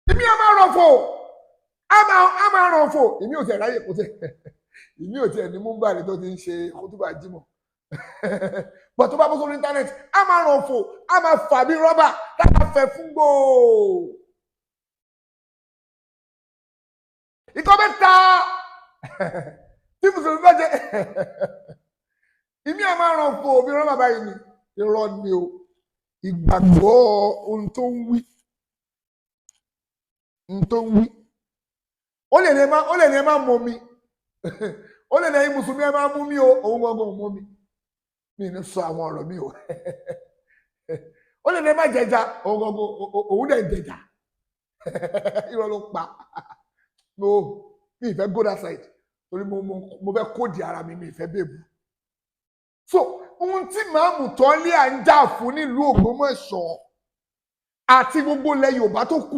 Èmi á máa ràn fò, á máa ràn fò, èmi ò tiẹ̀ ráyè kó tẹ̀, èmi ò tiẹ̀ ní múmbàrí tó ti ń ṣe kótóbà jímọ̀. Bọ̀ tó bá bọ́ sórí íńtánẹ́ẹ̀tì, á máa ràn fò, á máa fà bí rọ́bà, tá a fẹ́ fún gbòò. Ìkọ́ mẹ́ta tí mùsùlùmí bá jẹ, ìmí à máa ràn fò bí rọ́bà báyìí ni, irọ́ ni o. Ìgbàgbọ́ ohun tó ń wí, ohun tó ń wí, ó lè ní ẹ má mọ mi, ó lè ní ẹ̀yin mùsùlùmí ẹ má mú mi o, òun gangan ò mọ mi, mi ní sọ àwọn ọ̀rọ̀ mi o. Ó lè ní ẹ má jẹja, òun gangan òun dẹ̀ jẹja, irọ́ ló pa. No, mi ì fẹ́ go that side torí mo fẹ́ kóòdì ara mi, mi ì fẹ́ bèbù. So ohun tí màámù tọ́lé à ń jà fún nílùú Ògbómọ̀ṣọ́ Àti gbogbo ilẹ̀ Yorùbá tó kù,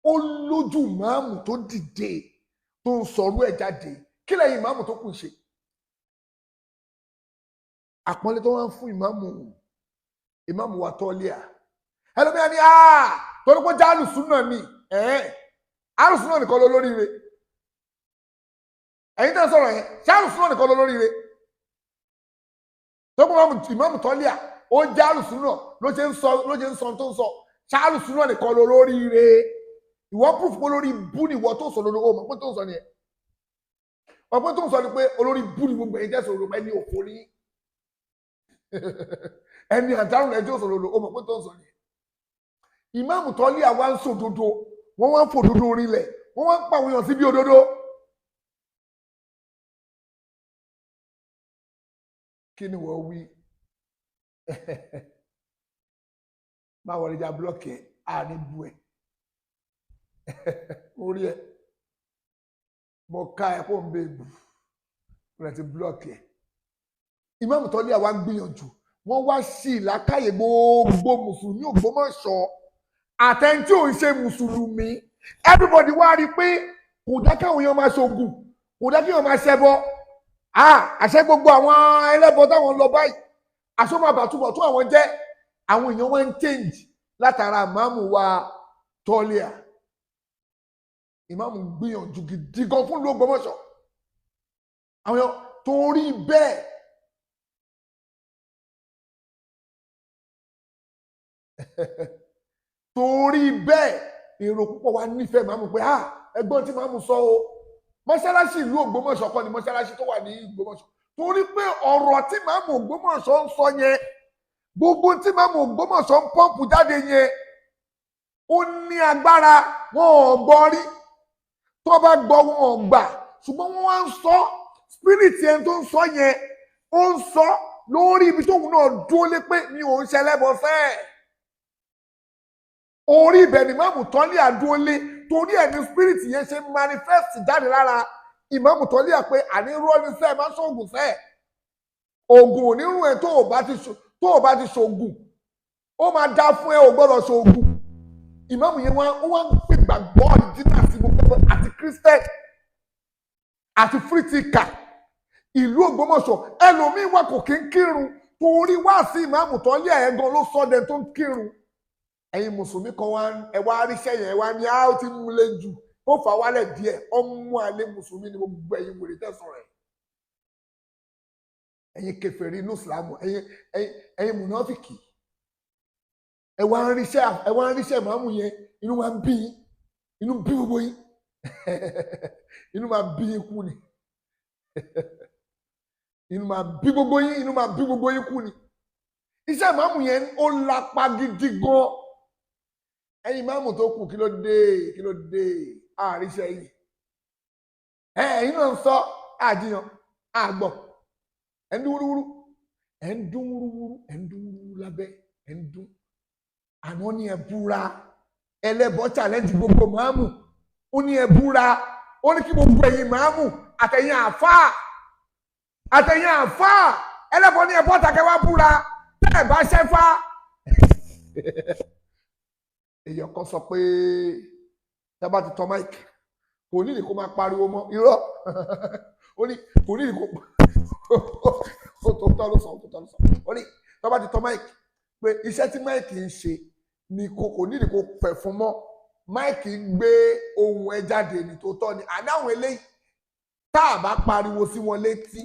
ó lójú ìmáàmù tó dìde tó ń sọ̀rọ̀ ẹ̀ jáde. Kí lẹ́yìn ìmáàmù tó kù ń ṣe? Àpọ́nlé tó wá ń fún ìmáàmù, ìmáàmù wa tọ́líà. Ẹlòmíràn ni torí pé jẹ́ alùsùnà ni, alùsùnà nìkan ló lóríire. Ẹ̀yin tẹ́ ń sọ̀rọ̀ yẹn, ṣé alùsùnà nìkan ló lóríire? Tó kọ́ ìmáàmù tọ́líà, ó jẹ́ alùsùnà ló ṣe ń sọ, ló ṣe ń sọ tó ń sọ. Ṣé alùsùnà nìkan ló lóríire? Ìwọ proof pé olórí bú ni ìwọ tó sọ lórí, o mọ̀ pé tó ń sọ nìyẹn. Mọ̀ pé tó ń sọ ni pé olórí bú ni gbogbo ẹ̀yin tẹ́ sọ̀rọ̀ ẹni òfò ní. Ẹni àdárùn ẹjọ́ sọ̀rọ̀ lórí, o mọ̀ pé tó ń sọ nìyẹn. Ìmáàmù tọ́líà wá ń sòdodo, wọ́n wá ń fòdodo rinlẹ̀, wọ́n wá ń pa àwọn èèyàn síbi òdodo. Kí ni wọ́n wí? Má wọlé já búlọ́ọ̀kì ẹ̀, àní bu ẹ̀. Orí ẹ̀, mo ká ẹ kó ń bẹ bù, rẹ̀ ti búlọ́ọ̀kì ẹ̀. Ìmáàmù tọ́líà wá ń gbìyànjú, wọ́n wá sí ìlàkàyè gbogbo Mùsùlùmí Ògbómọ̀ṣọ́ àtẹni tí ò ń ṣe Mùsùlùmí. Everybody wá rí i pé kò dá káwọn èèyàn máa ṣoògùn, kò dá kéèyàn máa ṣẹbọ. Àṣẹ gbogbo àwọn ẹlẹ́bọ táwọn lọ báyìí, àṣọ máa bàtúbọ̀ tó àwọn jẹ́. Àwọn èèyàn wọ́n ń change látara ìmáàmù wa tọ́líà. Ìmáàmù gbìyànjú gidi gan fún ìlú Ògbómọ̀ṣọ́. Àwọn èèyàn torí bẹ́ẹ̀ torí bẹ́ẹ̀ èrò púpọ̀ wá nífẹ̀ẹ́ ìmáàmù pé ẹgbọ́n tí ìmáàmù sọ o. Mọ́ṣáláṣí ìlú Ògbómọ̀ṣọ́ kọ́ ni mọ́ṣáláṣí tó wà ní Ògbómọ̀ṣọ́, torí pé ọ̀rọ̀ tí ìmáàmù Ògbómọ̀ṣọ́ ń sọ yẹn, gbogbo tí ìmáàmù Ògbómọ̀ṣọ́ ń pọ́ǹpù jáde yẹn, ó ní agbára. Wọn ò gbọ́ rí, tó bá gbọ́ wọn ò gbà, ṣùgbọ́n wọ́n wá ń sọ spirit yẹn tó ń sọ yẹn, ó ń sọ lórí ibi tóun náà dúró lé pé mi ò ń ṣẹlẹ́bọ fẹ́ẹ̀. Orí ibẹ̀ ni ìmáàmù tọ́líà dúró lé, torí ẹ̀ ní spirit yẹn ṣe manifest jáde lára ìmáàmù tọ́líà pé àní rọ́ ní sẹ́ẹ̀ má ṣoògùn sẹ́ẹ̀, ògùn onírun ẹ̀ tó o bá ti ṣoògùn ó máa dá fún ẹ, ò gbọ́dọ̀ ṣoògùn. Ìmáàmù yẹn wá ó wá ń pè gbàgbọ́ ìdínà sí gbogbo àti Christian àti firitika ìlú Ògbómọ̀ṣọ́. Ẹlòmíín wà kò kí ń kírun, torí wá sí ìmáàmù tọ́líà ẹ̀ gan ló sọ dẹ̀ tó ń kírun. Ẹ̀yin mùsùlùmí kan wá ẹ wá ríṣẹ́ yẹn, ẹ wá ní ó ti mú lé jù, ó fà wálẹ̀ díẹ̀, ọmọ àlè mùsùlùmí ni gbogbo ẹ̀yin wèrè tẹ̀sán rẹ̀. Ẹ̀yin kèfèrí inú ìsìlámù, ẹ̀yin mùnáfìkì, ẹ wá ń ríṣẹ́ ìmáàmù yẹn, inú máa ń bí yín, inú bí gbogbo yín, inú máa bí yín kú ni, inú máa bí gbogbo yín, inú máa bí gbogbo yín kú ni. Iṣẹ́ ìmáàmù yẹn ó lapa gidi gan. Ẹ̀yin ìmáàmù tó kù, kí ló dé, kí ló dé àríṣẹ́ yìí? Ẹ̀yin náà ń sọ àjiyàn àgbọ̀, ẹ̀ ń dún wúrúwúrú, ẹ̀ ń dún wúrúwúrú, ẹ̀ ń dún wúrúwúrú lábẹ́, ẹ̀ ń dún. Àná ní ẹ búra, ẹlẹ́bọ challenge gbogbo máàmù, ó ní ẹ búra, ó ní kí gbogbo ẹ̀yin máàmù àtẹ̀yin àfáà, àtẹ̀yin àfáà, ẹlẹ́bọ ní ẹ bọ́ta kẹ́ wá búra, tẹ́ ẹ bá ṣẹ́fá. Èèyàn kan sọ pé tá a bá ti tọ máìkì kò ní ìdí kó máa pariwo mọ́, irọ́, ó ní kò ní ìdí kó tó tọ́ ló sọ, tó tọ́ ló sọ, ó ní tá a bá ti tọ máìkì pé iṣẹ́ tí máìkì ń ṣe ni kò ní ìdí kó fẹ̀ fún mọ́, máìkì ń gbé ohùn ẹ jáde ní tó tọ́ ni. Àdáhùn eléyìí tá a bá pariwo sí wọn létí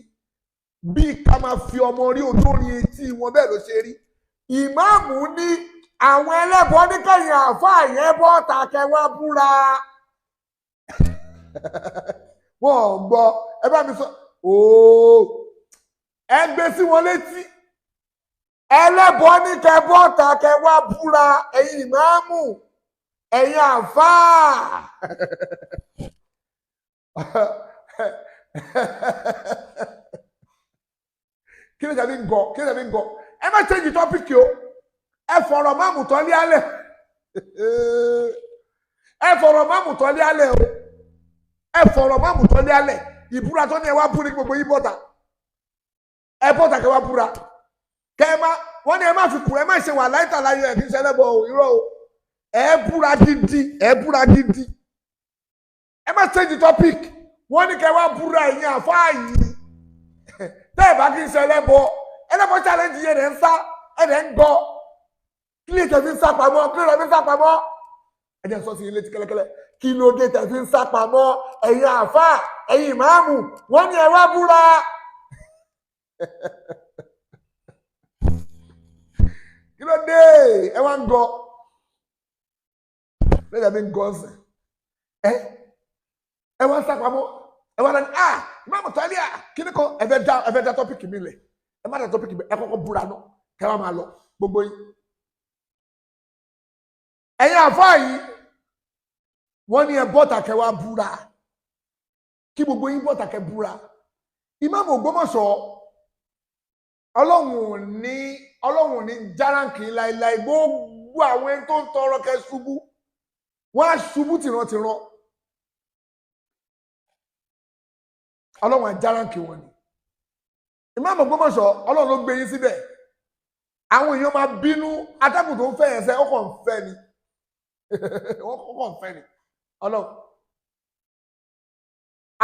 bí ká máa fi ọmọ rí olórin etí wọn, bẹ́ẹ̀ ló ṣe rí. Ìmáàmù ní àwọn ẹlẹ́bọ níkẹyìn àáfàá yẹn bọ́ tàkẹ́ wá búra. Wọn ò gbọ́, ẹ bá mi sọ ooo, ẹ gbé sí wọn létí. Ẹlẹ́bọ níkẹ́ bọ́ tàkẹ́ wá búra, ẹ̀yin ìmáàmù, ẹ̀yin àáfàá. Kí ló dàbí ń gọ? Kí ló dàbí ń gọ? Ẹ má change topic o. Ẹ fọ̀rọ̀ máàmù tọ́lé alẹ̀. Ẹ fọ̀rọ̀ máàmù tọ́lé alẹ̀ o. Ẹ fọ̀rọ̀ máàmù tọ́lé alẹ̀. Ìbúra tó ní ẹ wá bú ní gbogbo yín bọ́ta. Ẹ bọ́ta kẹ wá búra. Kẹ má Wọ́n ní ẹ má fi kùrẹ́, má ṣe wà láìta láyé ẹ̀ kí n ṣẹlẹ́bọ o, irọ́ o. Ẹ búra gidi, ẹ búra gidi. Ẹ má change the topic. Wọ́n ní kẹ́ wá búra ẹ̀yin àfáà yìí. Tẹ́ ẹ̀ bá kí n ṣẹlẹ́bọ, ẹlẹ́bọ challenge yẹn rẹ̀ ń sá, ẹ̀ rẹ̀ ń gbọ́. Kí lè tẹ̀ fi ń sá pamọ́? Kí lè tẹ̀ fi ń sá pamọ́? Ẹ jẹ́ n sọ sí ilé tí kẹ́lẹ́kẹ́lẹ́. Kí ló dé tẹ̀ fi ń sá pamọ́? Ẹ̀yin àfáà, ẹ̀yin ìmáàmù, wọ́n ní ẹ wá búra. Kí ló dé? Ẹ wá ń gọ. Lẹ́yìn àbí ń gọ ọ̀sẹ̀. Ẹ wá ń sá pamọ́. Ẹ wá lẹ́nu, ah, ìmáàmù Tálíà, kí ni kan? Ẹ fẹ́ dá tọ́pìkì mi lẹ̀. Ẹ má dá tọ́pìkì mi, ẹ kọ́kọ́ búra náà. Kẹ́ wá máa lọ, gbogbo yín. Ẹ̀yin àfáà yìí, wọ́n ní ẹ bọ́ta kẹ́ wá búra. Kí gbogbo yín bọ́ta kẹ́ búra. Ìmáàmù Ògbómọ̀ṣọ́, Ọlọ́run ní járáǹkì láéláé. Gbogbo àwọn ẹni tó ń tọrọ kẹ́ ṣubú, wọ́n á ṣubú tìrantìran. Ọlọ́run á járáǹkì wọn ni. Ìmáàmù Ògbómọ̀ṣọ́, Ọlọ́run ló gbé yín síbẹ̀. Àwọn èèyàn máa bínú, atẹ́gùn tó ń fẹ́ yẹn sẹ́, ó kàn ń fẹ́ ni. Ó kàn ń fẹ́ ni. Ọlọ́run.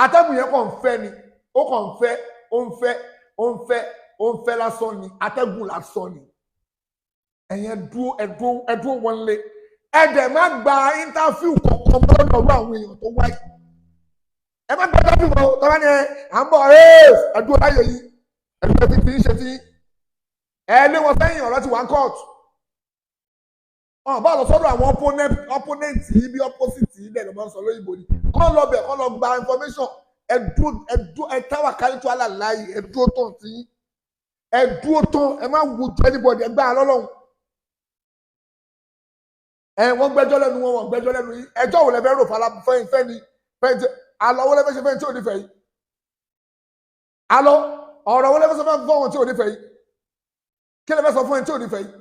Atẹ́gùn yẹn kàn ń fẹ́ ni. Ó kàn ń fẹ́, ó ń fẹ́, ó ń fẹ́, ó ń fẹ́ lásán ni. Atẹ́gùn lásán ni. Ẹ̀yin ẹ̀dúró wọn lé. Ẹ dẹ̀ má gba íńtáfíù kankan mọ́ lọ́dọ̀ àwọn èèyàn tó wáyé. Ẹ má gba íńtáfíù mọ́, tọ́lá ni à ń bọ̀, ẹ̀dúró láyè yìí. Ẹ̀dúró ti fi ń ṣe ti yín. Ẹ lé wọn sẹ́yìn, ọ̀rọ̀ ti wà ń kóòtù. Bá lọ sọ́dọ̀ àwọn opponent yìí bí opposite yìí dẹ̀ ló máa ń sọ lóyìnbó ni. Kọ́ lọ bẹ̀, kọ́ lọ gba information. Ẹ̀dúró ẹ táwà kárí tó àlàláyé, ẹ̀dúró tán sí yín. Ẹ̀dúró tán, ẹ má wojú anybody, ẹ gbá lọ́lọ́run. Ẹ wọ́n gbẹ́jọ́ lẹ́nu wọn, wọ́n gbẹ́jọ́ lẹ́nu yín. Ẹjọ́ wo lẹ fẹ́ rò fàlà fẹ́yìn fẹ́ni fẹ́yìn tí àlọ́ wo lẹ fẹ́ ṣe fẹ́yìn tí ò ní fẹ́ yìí? Àlọ́ ọ̀rọ̀ wo lẹ fẹ́ sọ fún wọn tí ò ní fẹ́ yìí? Kí lẹ fẹ́ sọ fún ẹni tí ò ní fẹ́ yìí?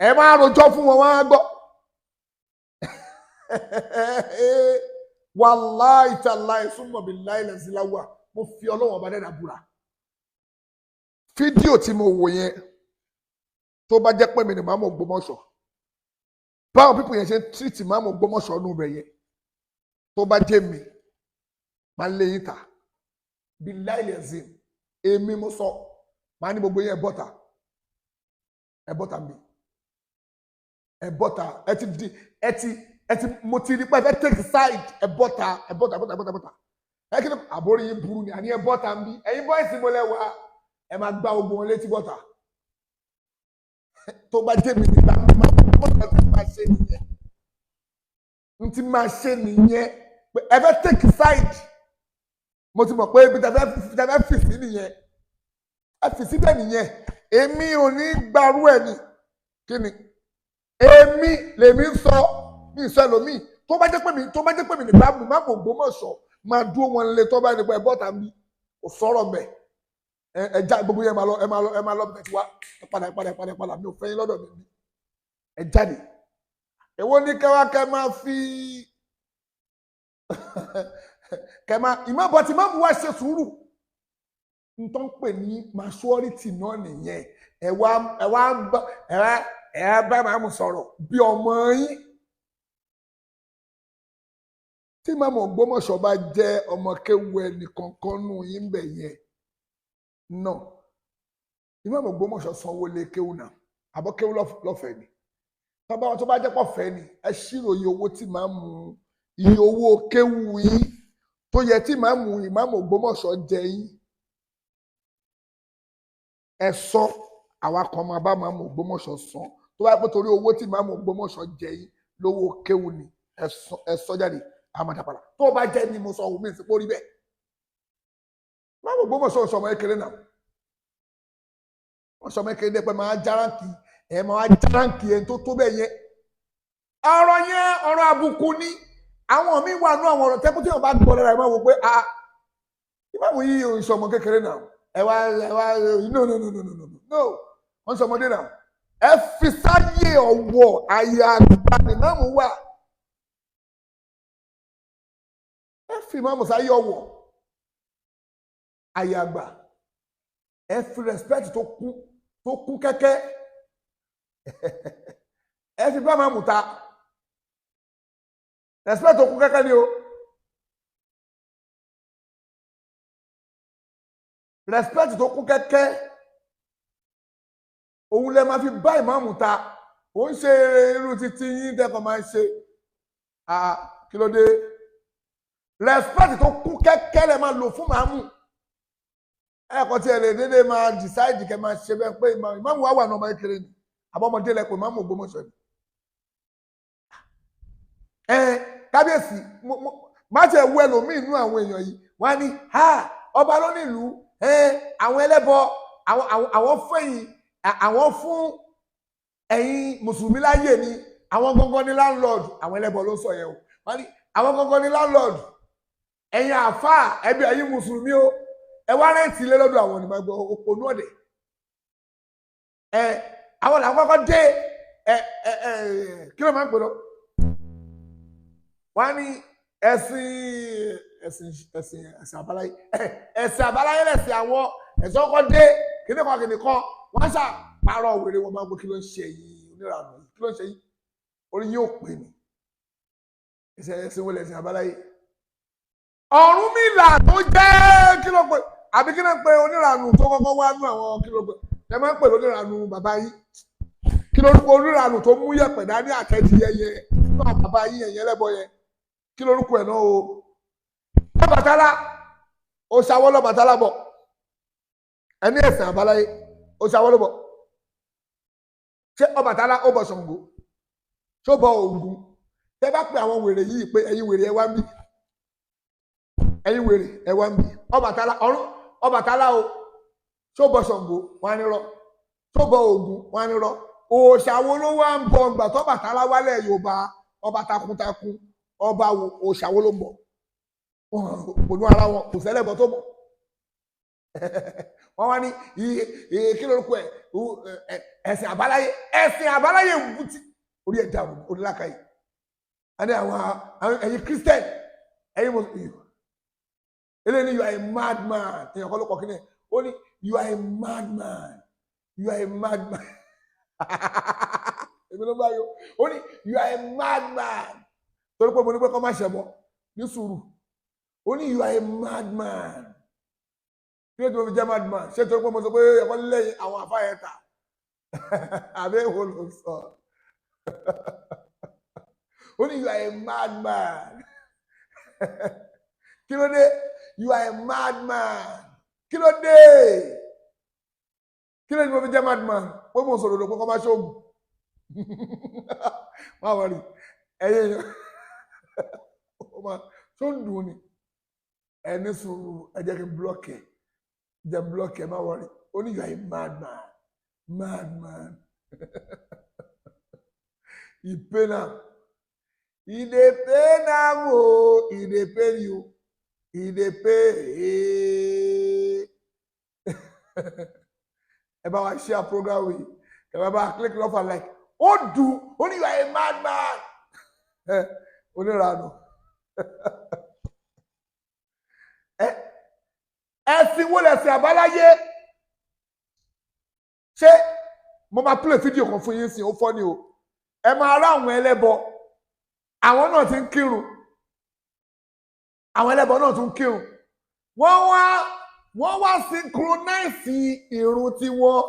Ẹ máa rojọ́ fún wọn, wọ́n á gbọ́. Wàláì tàláì súnmọ́ bí láìlẹ̀ sí láwà, mo fi Ọlọ́run ọba dẹ́dà búra. Fídíò tí mo wò yẹn, tó bá jẹ́ pé mi ni Ìmáàmù Ògbómọ̀ṣọ́, báwọn pípọ̀ yẹn ṣe ń tírìtì Ìmáàmù Ògbómọ̀ṣọ́ nù bẹ̀ yẹn, tó bá jẹ́ mi, máa lé yín ta. Bí láìlẹ̀ sí, èmi mo sọ, máa ní gbogbo yẹn bọ́ta, ẹ bọ́ta mi, ẹ bọ́ta, ẹ ti di, ẹ ti, ẹ ti, mo ti rí pé ẹ fẹ́ take side, ẹ bọ́ta, ẹ bọ́ta, bọ́ta, bọ́ta, bọ́ta. Ẹ kí ni àbórí yín burú ni, àní ẹ bọ́ta ń bí, ẹ̀yin bọ́ìsì mo lẹ wá, ẹ máa gbá ogun wọn létí bọ́ta. Tó bá jẹ́ mi nígbà máa bọ́ta tí máa ṣe nìyẹn. N ti máa ṣe nìyẹn. Ẹ fẹ́ take side. Mo ti mọ̀ pé ibi tẹ fẹ́ fì sí nìyẹn. Ẹ fi síbẹ̀ nìyẹn. Èmi ò ní gbarú ẹ̀ ni. Kí ni? Èmi lèmi ń sọ, mi ń sọ ẹlòmíì. Tó bá jẹ́ pé mi, tó bá jẹ́ pé mi nígbà mi má Ògbómọ̀ṣọ́ máa dúró wọn lé tó bá nípa ẹ bọ́ta mi. Kò sọ̀rọ̀ mbẹ̀. Ẹ já gbogbo yẹn máa lọ, ẹ máa lọ, ẹ máa lọ bí tẹ̀síwá. Ẹ padà, ẹ padà, ẹ padà, ẹ padà. Mi ò fẹ́ yín lọ́dọ̀ mi bí. Ẹ jáde. Èwo ní kẹwàá kẹ máa fi kẹ máa ìmọ̀ bọ̀ tí máa mú wá ṣe sùúrù. N tó ń pè ní maturity náà nìyẹn. Ẹ wá ẹ wá ẹ bá màmú sọ̀rọ̀ bí ọmọ yín. Tí Ìmáàmù Ògbómọ̀ṣọ́ bá jẹ́ ọmọ kéwu ẹnì kankan nù yín bẹ̀ yẹn náà. Ìmáàmù Ògbómọ̀ṣọ́ sanwó lé kéwu náà, àbọ̀ kéwu lọ́fẹ̀ẹ́ ni. Tọ́ba tó bá jẹ́ pọ̀fẹ́ ni, ẹ ṣírò iye owó tí màmú, iye owó kéwu yín tó yẹ tí màmú Ìmáàmù Ògbómọ̀ṣọ́ jẹ yín. Ẹ sọ, àwa kan máa bá Ìmáàmù Ògbómọ̀ṣọ́ san. Tó bá yẹ pé torí owó tí Ìmáàmù Ògbómọ̀ṣọ́ jẹ yín lówó kéwu ni, ẹ sọ jáde, a máa dá padà. Tó bá jẹ́ ni mo sọ òun mi sì pórí bẹ́ẹ̀. Ìmáàmù Ògbómọ̀ṣọ́ sọ ọmọ kékeré náà. Wọ́n sọ ọmọ kékeré dẹ́ pé máa járáǹkì, ẹ máa járáǹkì ẹni tó tó bẹ́ẹ̀ yẹn. Ọ̀rọ̀ yẹn ọ̀rọ̀ àbùkù ni. Àwọn míì wà nú àwọn ọ̀rọ̀ tẹ́kù tí wọ́n bá gbọ́ lára ẹ̀ máa wò pé a Ìmáàmù yìí ò ń sọ ọmọ kékeré náà. Ẹ wá no no no no no no no wọ́n sọ ọmọdé náà. Ẹ fi sáyé ọ̀wọ̀ àyè àgbà ni Ìmáàmù wà. Ẹ fi Ìmáàmù sáyé ọ̀wọ̀ àyè àgbà. Ẹ fi respect tó kún tó kún kẹ́kẹ́ ẹ fi bá máa mú ta. Respect tó kún kẹ́kẹ́ ni o. Respect tó kún kẹ́kẹ́ òun lẹ máa fi bá ìmáàmù ta. Ó ń ṣe irú títí yín tẹ́kọ̀ọ́ máa ń ṣe. Kí ló dé? Respect tó kún kẹ́kẹ́ lẹ máa lò fún màámù. Ẹ̀kọ́ tí ẹ lè dédé máa decide kẹ́ máa ṣe bẹ́ẹ̀ pé ìmáàmù wà wà ní ọmọ kékeré ni àbọ̀mọdé lẹ pé ìmáàmù Ògbómọ̀ṣọ́ ni. Ẹ kábíyèsí má ṣe wú ẹlòmíì inú àwọn èèyàn yìí wọ́n á ní ha ọba ló nílùú àwọn ẹlẹ́bọ àwọn fẹ̀yìn àwọn fún ẹ̀yin mùsùlùmí láyè ni àwọn gangan ni landlord. Àwọn ẹlẹ́bọ ló sọ yẹn o. Wọ́n ní àwọn gangan ni landlord, ẹ̀yin àáfàá ẹbí ẹ̀yin mùsùlùmí o, ẹ wá rẹ́ǹtì ilé lọ́dọ̀ àwọn onímọ̀ ẹgbẹ́ òpònú ọ̀dẹ̀. Ẹ àwọn làwọn kọ́kọ́ dé ẹ ẹ ẹ kí ló máa ń pè lọ? Wọ́n á ní ẹ̀sìn ẹ̀sìn ẹ̀sìn ẹ̀sìn àbáláyé ẹ̀sìn àbáláyé lẹ̀sìn àwọn ẹ̀sìn ọkọ̀ dé kíníkan kíníkan. Wọ́n ṣà parọ́ wèrè wọn máa ń gbé kí ló ń ṣe yìí oníranù yìí kí ló ń ṣe yìí orí yóò pè ní ẹ̀sìn ẹ̀sìn wọlé ẹ̀sìn àbáláyé. Ọ̀rúnmìlà tó jẹ́ kí ló pè àbí kí ló ń pe oníranù tó kọ́kọ́ wá nú àwọn kí ló pè ẹ máa ń pè lóníranù bàbá yìí kí lórúkọ oníranù tó mú yẹ̀pẹ̀ dání àtẹ̀tìyẹyẹ nínú àwọn bàbá yìí ẹ̀yẹ lẹ́bọ yẹn kí lórúkọ ẹ̀ náà o. Ọbàtálá ó ṣàwọ́ lọ́bàtálá bọ̀ ẹni ẹ̀sìn àbáláyé ó ṣàwọ́ lọ́bọ̀. Ṣé Ọbàtálá ó bọ Ṣàngó? Ṣó bọ Ògún? Tẹ bá pe àwọn wèrè yìí pé ẹ̀yin wèrè ẹ wá ń bí, ẹ̀yin wèrè ẹ wá ń bí, Ọbàtálá ọ̀run Ọbàtálá o ṣó bọ Ṣàngó? Wọn á ní rọ. Ṣó bọ Ògún? Wọn á ní rọ. Òòṣà wo ló wá ń bọ ǹgbà tó Ọbàtálá wálẹ̀ Yorùbá? Ọba takuntakun ọba wo òòṣà wo ló ń bọ? Òpònú ara wọn kò sẹ́lẹ̀bọ tó mọ̀. Wọ́n wá ní kí lórúkọ ẹ̀ ẹ̀sìn àbáláyé ẹ̀sìn àbáláyé wùtí orí ẹ̀ dàrú orí làkàyè. Àní àwọn ẹ̀yin Christian ẹ̀yin mùsùlùmí eléyìí ni you are a madman. Èèyàn kọ́ ló kọ́ kí ni ó ní you are a madman, you are a madman. Èmi ló bá yọ ó ní you are a madman torí pé mo ní pé kọ́ má ṣẹbọ ní sùúrù. Ó ní you are a madman. Kí ló ti mo fi jẹ́ madman? Ṣé torí pé mo sọ pé ẹ̀kọ́ lẹ́yìn àwọn àfáà yẹn ta àbẹ́ ìwọ ló sọ? Ó ní you are a madman. Kí ló dé? You are a madman. Kí ló dé? Kí ló ti mo fi jẹ́ madman? Pé mo sọ̀rọ̀ lò pé kọ́ máa ṣoògùn. Má wọrí ẹ̀yẹ yẹn tó ń dùn ni ẹni sùúrù ẹ jẹ́ kí n blọọkì ẹ jẹ́ blọọkì ẹ má wọrí. Ó ní you are a madman, madman. E pain am, e dey pain am o, e dey pain you, e dey pain. Ẹ bá wa share program yìí, ẹ bá wa click love and like. Ó dùn ó ní you are a madman. Onírànù. Ẹ̀sìn wo lẹ̀sìn àbáláyé? Ṣé mo máa play fídíò kan fún yín sí? Ó fọ́ ni o. Ẹ máa rá àwọn ẹlẹ́bọ, àwọn náà ti ń kírun, àwọn ẹlẹ́bọ náà tún kírun. Wọ́n wá synchronize ìrun tiwọn,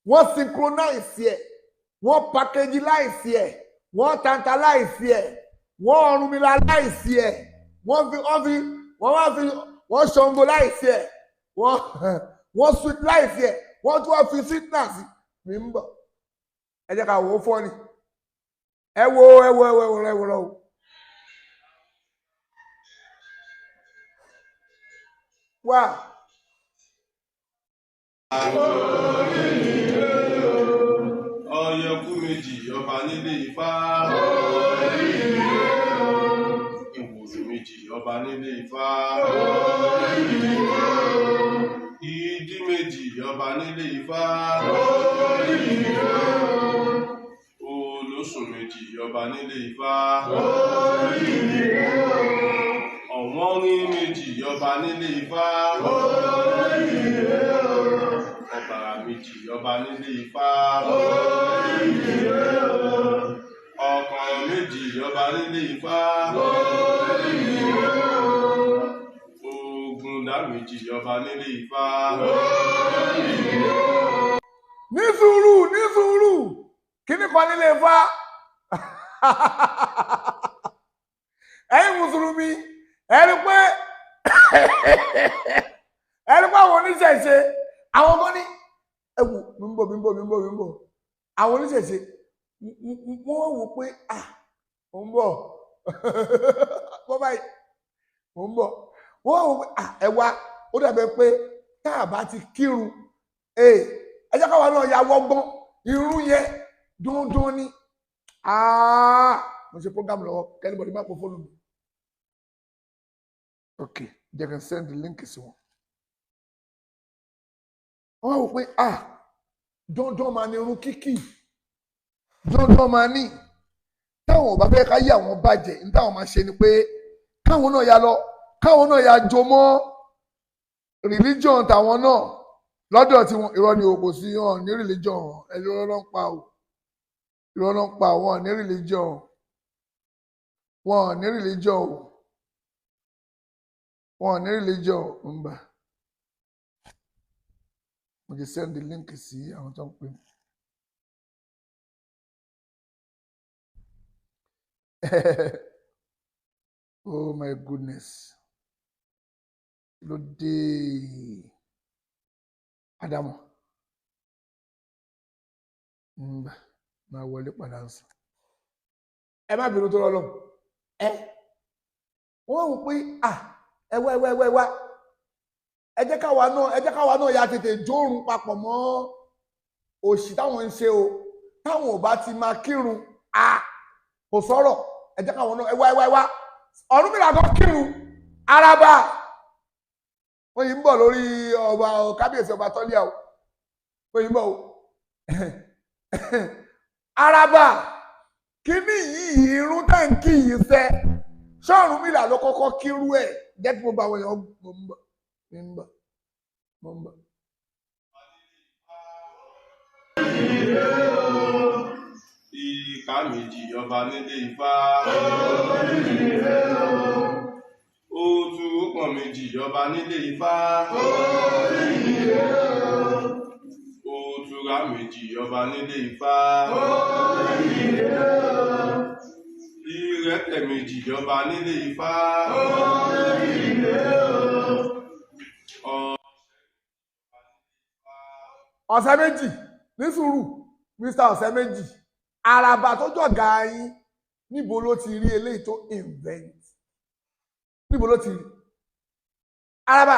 wọ́n synchronize ẹ̀, wọ́n packageize ẹ̀, wọ́n tantalize ẹ̀, wọ́n ọ̀rùnmìlà láìsí ẹ̀, wọ́n fi wọ́n fi wọ́n wá fi wọ́n ṣàngó láìsí ẹ̀, wọ́n sweet láìsí ẹ̀, wọ́n tún wá fi sweetness mi ń bọ̀. Ẹ jẹ́ ká wò ó fọ́ ni. Ẹ wo ẹ wo ẹ wo ẹ wo ẹ wo lọ. Wá. Ọ̀yẹ̀kú méjì ọba nílé Ifá. Ìwòrò méjì ọba nílé Ifá. Ìdí méjì ọba nílé Ifá. Olóṣùn méjì ọba nílé Ifá. Ọ̀wọ́nrín méjì ọba nílé Ifá. Ọ̀bàrà méjì méjì ọba nílé Ifá. Ọ̀kan méjì ọba nílé Ifá. Ogun dá méjì ọba nílé Ifá. Ní sùúrù, ní sùúrù, kíní kan nílé Ifá. Ẹ̀yin mùsùlùmí, ẹ rí pé àwọn oníṣẹ̀ṣe, àwọn kan ní ẹ wò mí ń bọ̀, mí ń bọ̀, mí ń bọ̀, mí ń bọ̀. Àwọn oníṣẹ̀ṣe wọ́n wò pé à mò ń bọ̀ bọ́ báyìí, mò ń bọ̀. Wọ́n wò pé à ẹ wá, ó dàbẹ̀ pé tá a bá ti kírun, ẹ jẹ́ káwa náà ya wọ́gbọ́n irun yẹn dúndún ni. Mo ṣe program lọ́wọ́, kẹ́lí má pọ̀ fóònù mi. Ok, jẹ́ kí n send link sí wọn. Wọ́n wò pé dandan máa ní irun kíkì, dandan máa ní. Táwọn ò bá fẹ́ ká yí àwọn bàjẹ́, ní táwọn máa ṣe ni pé káwọn náà ya lọ, káwọn náà ya jo mọ́ religion tàwọn náà lọ́dọ̀ tí wọn. Irọ́ ni o, kò sí hàn ní religion, ẹni irọ́ ló ń pa o, irọ́ ló ń pa, wọn ní religion, wọn ní religion o, wọn ní religion o. Ń bà, mo ti send the link sí àwọn tó ń pè mí. Oh my goodness, ló dé Ádámù ń bà, máa wọlé padà ń sùn. Ẹ má bínú tó lọ́lọ́. Ẹ wọ́n wò pé ẹ wá, ẹ wá, ẹ wá, ẹ wá, ẹ jẹ́ káwa náà, ẹ jẹ́ káwa náà ya tètè jórun papọ̀ mọ́ òṣì táwọn ń ṣe o. Táwọn ò bá ti máa kírun, kò sọ̀rọ̀. Ẹ jẹ́ káwọn náà, ẹ wá, ẹ wá, ẹ wá. Ọ̀rúnmìlà kan kírun araba, wọ́n yìí ń bọ̀ lórí ọba kábíyèsí ọba tọ́líà o, wọ́n yìí ń bọ̀ o. Araba kíní yìí, irun táǹkì yìí sẹ́, ṣọ́ọ̀rúnmìlà ló kọ́kọ́ kírú ẹ̀. Jẹ́ kí gbogbo àwọn èèyàn mọ̀ ń bọ̀, mọ̀ ń bọ̀, mọ̀ ń bọ̀. Ìka méjì ọba nílé Ifá. Òtù pọ̀n méjì ọba nílé Ifá. Òtúrá méjì ọba nílé Ifá. Ìrẹ̀tẹ̀ méjì ọba nílé Ifá. Ọ̀sẹ̀ méjì ní sùúrù, Mr. Ọ̀sẹ̀ méjì, àràbà tó jọ̀gá yín, níbo ló ti rí eléyìí tó invent? Níbo ló ti rí? Àràbà,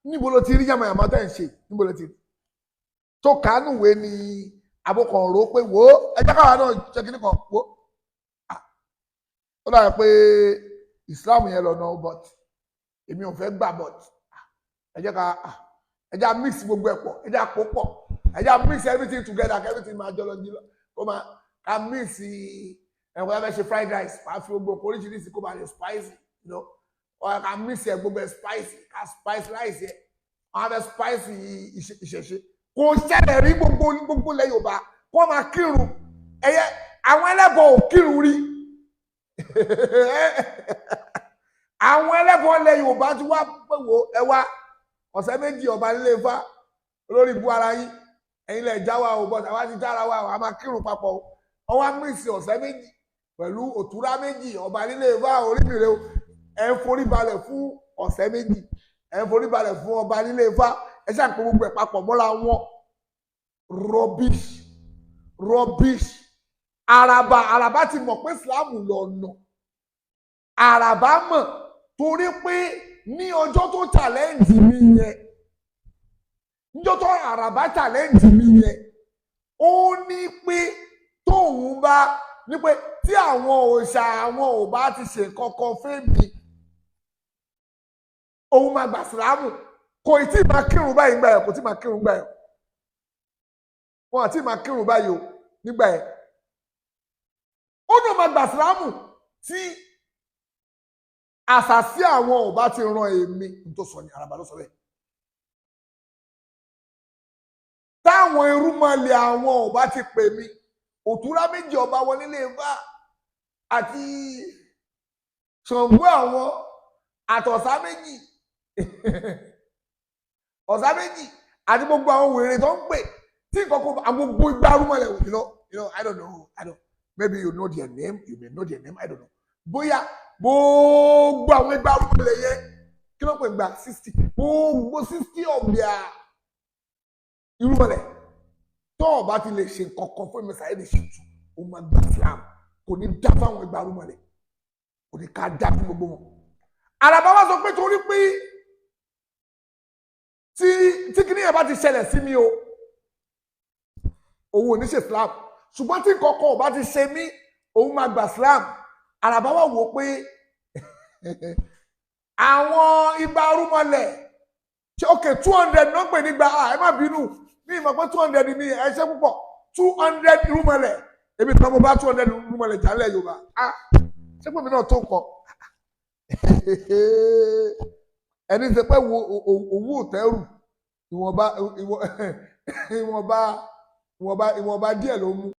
níbo ló ti rí yàmàyàmà tẹ̀ ń ṣe? Níbo ló ti rí? Tó kánúwé ni àbúkọ̀ rò pé wò ó, ẹ jẹ́ káwa náà ṣe kíní kan wò ó. Ó dàbí pé Islam yẹn lọ́nà, but èmi ò fẹ́ gbà, but ẹ jẹ́ ká, ẹ jẹ́ mix gbogbo ẹ̀ pọ̀, ẹ jẹ́ àpò pọ̀, ẹ jẹ́ mix everything together, kí everything máa jọ lọ jí lọ, kó máa ká mix. Ẹ̀kọ́ yẹn fẹ́ ṣe fried rice, máa fi gbogbo nǹkan oríṣiríṣi kó máa lè spicy, you know, ọ̀ ká mix ẹ̀ gbogbo ẹ̀ spicy, ká spice rice yẹ, wọ́n á fẹ́ spicy ìṣẹ̀ṣe. Kò ṣẹlẹ̀ rí gbogbo ilẹ̀ Yorùbá kó máa kírun. Ẹ̀yẹ àwọn ẹlẹ́bọ ò kírun rí. Àwọn ẹlẹ́bọ ilẹ̀ Yorùbá ti wá pé wo, ẹ wá ọ̀sẹ̀ méjì ọba nílé Ifá, olórí bu ara yín, ẹ̀yin lẹ̀ já wa o, bọ́sẹ̀ àwa ti jára wa o, a máa kírun papọ̀ o. Wọ́n wá mísì ọ̀sẹ̀ méjì pẹ̀lú òtúrá méjì ọba nílé Ifá orí mi rè o. Ẹ ń forí balẹ̀ fún ọ̀sẹ̀ méjì, ẹ ń forí balẹ̀ fún ọba nílé Ifá, ẹ ṣáà pé gbogbo ẹ̀ papọ̀ mọ́ra wọn. Rubbish, rubbish. Àràbà, àràbà ti mọ̀ pé Islam lọ́nà. Àràbà mọ̀ torí pé ní ọjọ́ tó challenge mi yẹn, níjọ́ tó àràbà challenge mi yẹn, ó ní pé tóun bá ní pé tí àwọn òòṣà àwọn ò bá ti ṣe kankan fẹ́mi, òun máa gbà sílámù. Kò tí ì máa kírun báyìí nígbà yẹn, kò tí ì máa kírun nígbà yẹn, wọn àti máa kírun báyìí o nígbà yẹn. Ó náà máa gbà sílámù tí àṣàsí àwọn ò bá ti ran èmi. N tó sọ ní àràbà ló sọ bẹ́ẹ̀. Táwọn irúnmọlẹ̀ àwọn ò bá ti pè mí, òtúrá méjì ọba wọn nílé Ifá àti Ṣàngó àwọn àtọ̀sá méjì, ọ̀sá méjì àti gbogbo àwọn wèrè tó ń pè tí nǹkan kó àwọn gbogbo igba irúnmọlẹ̀, I don't know, I don't, maybe you know their name, you may know their name, I don't know. Bóyá gbogbo àwọn igba irúnmọlẹ̀ yẹn, kí ló ń pè gba 60, gbogbo 60 of their irúnmọlẹ̀, tó o bá ti lè ṣe nǹkan kan fún mi Saheed Shittu, ó máa gba Islam. Kò ní dá fáwọn igba irúnmọlẹ̀, kò ní ká dá fún gbogbo wọn. Àràbá wá sọ pé torí pé tí kíní yẹn bá ti ṣẹlẹ̀ sí mi o, òun ò ní ṣe Islam, ṣùgbọ́n tí nǹkan kan ò bá ti ṣe mí, òun máa gba Islam. Àràbá wá wò ó pé àwọn igba irúnmọlẹ̀ ṣe ok 200 náà pè nígbà. Ẹ má bínú, ní ìmọ̀ pé 200 ní ẹ ṣe púpọ̀, 200 irúnmọlẹ̀. Èmi kan mo bá 200 irúnmọlẹ̀ jálẹ̀ Yorùbá. Ṣé pèmí náà tó nǹkan ẹni ṣe pé owó òtẹ́rù ìwọ̀nba ìwọ̀nba ìwọ̀nba ìwọ̀nba díẹ̀ ló mú.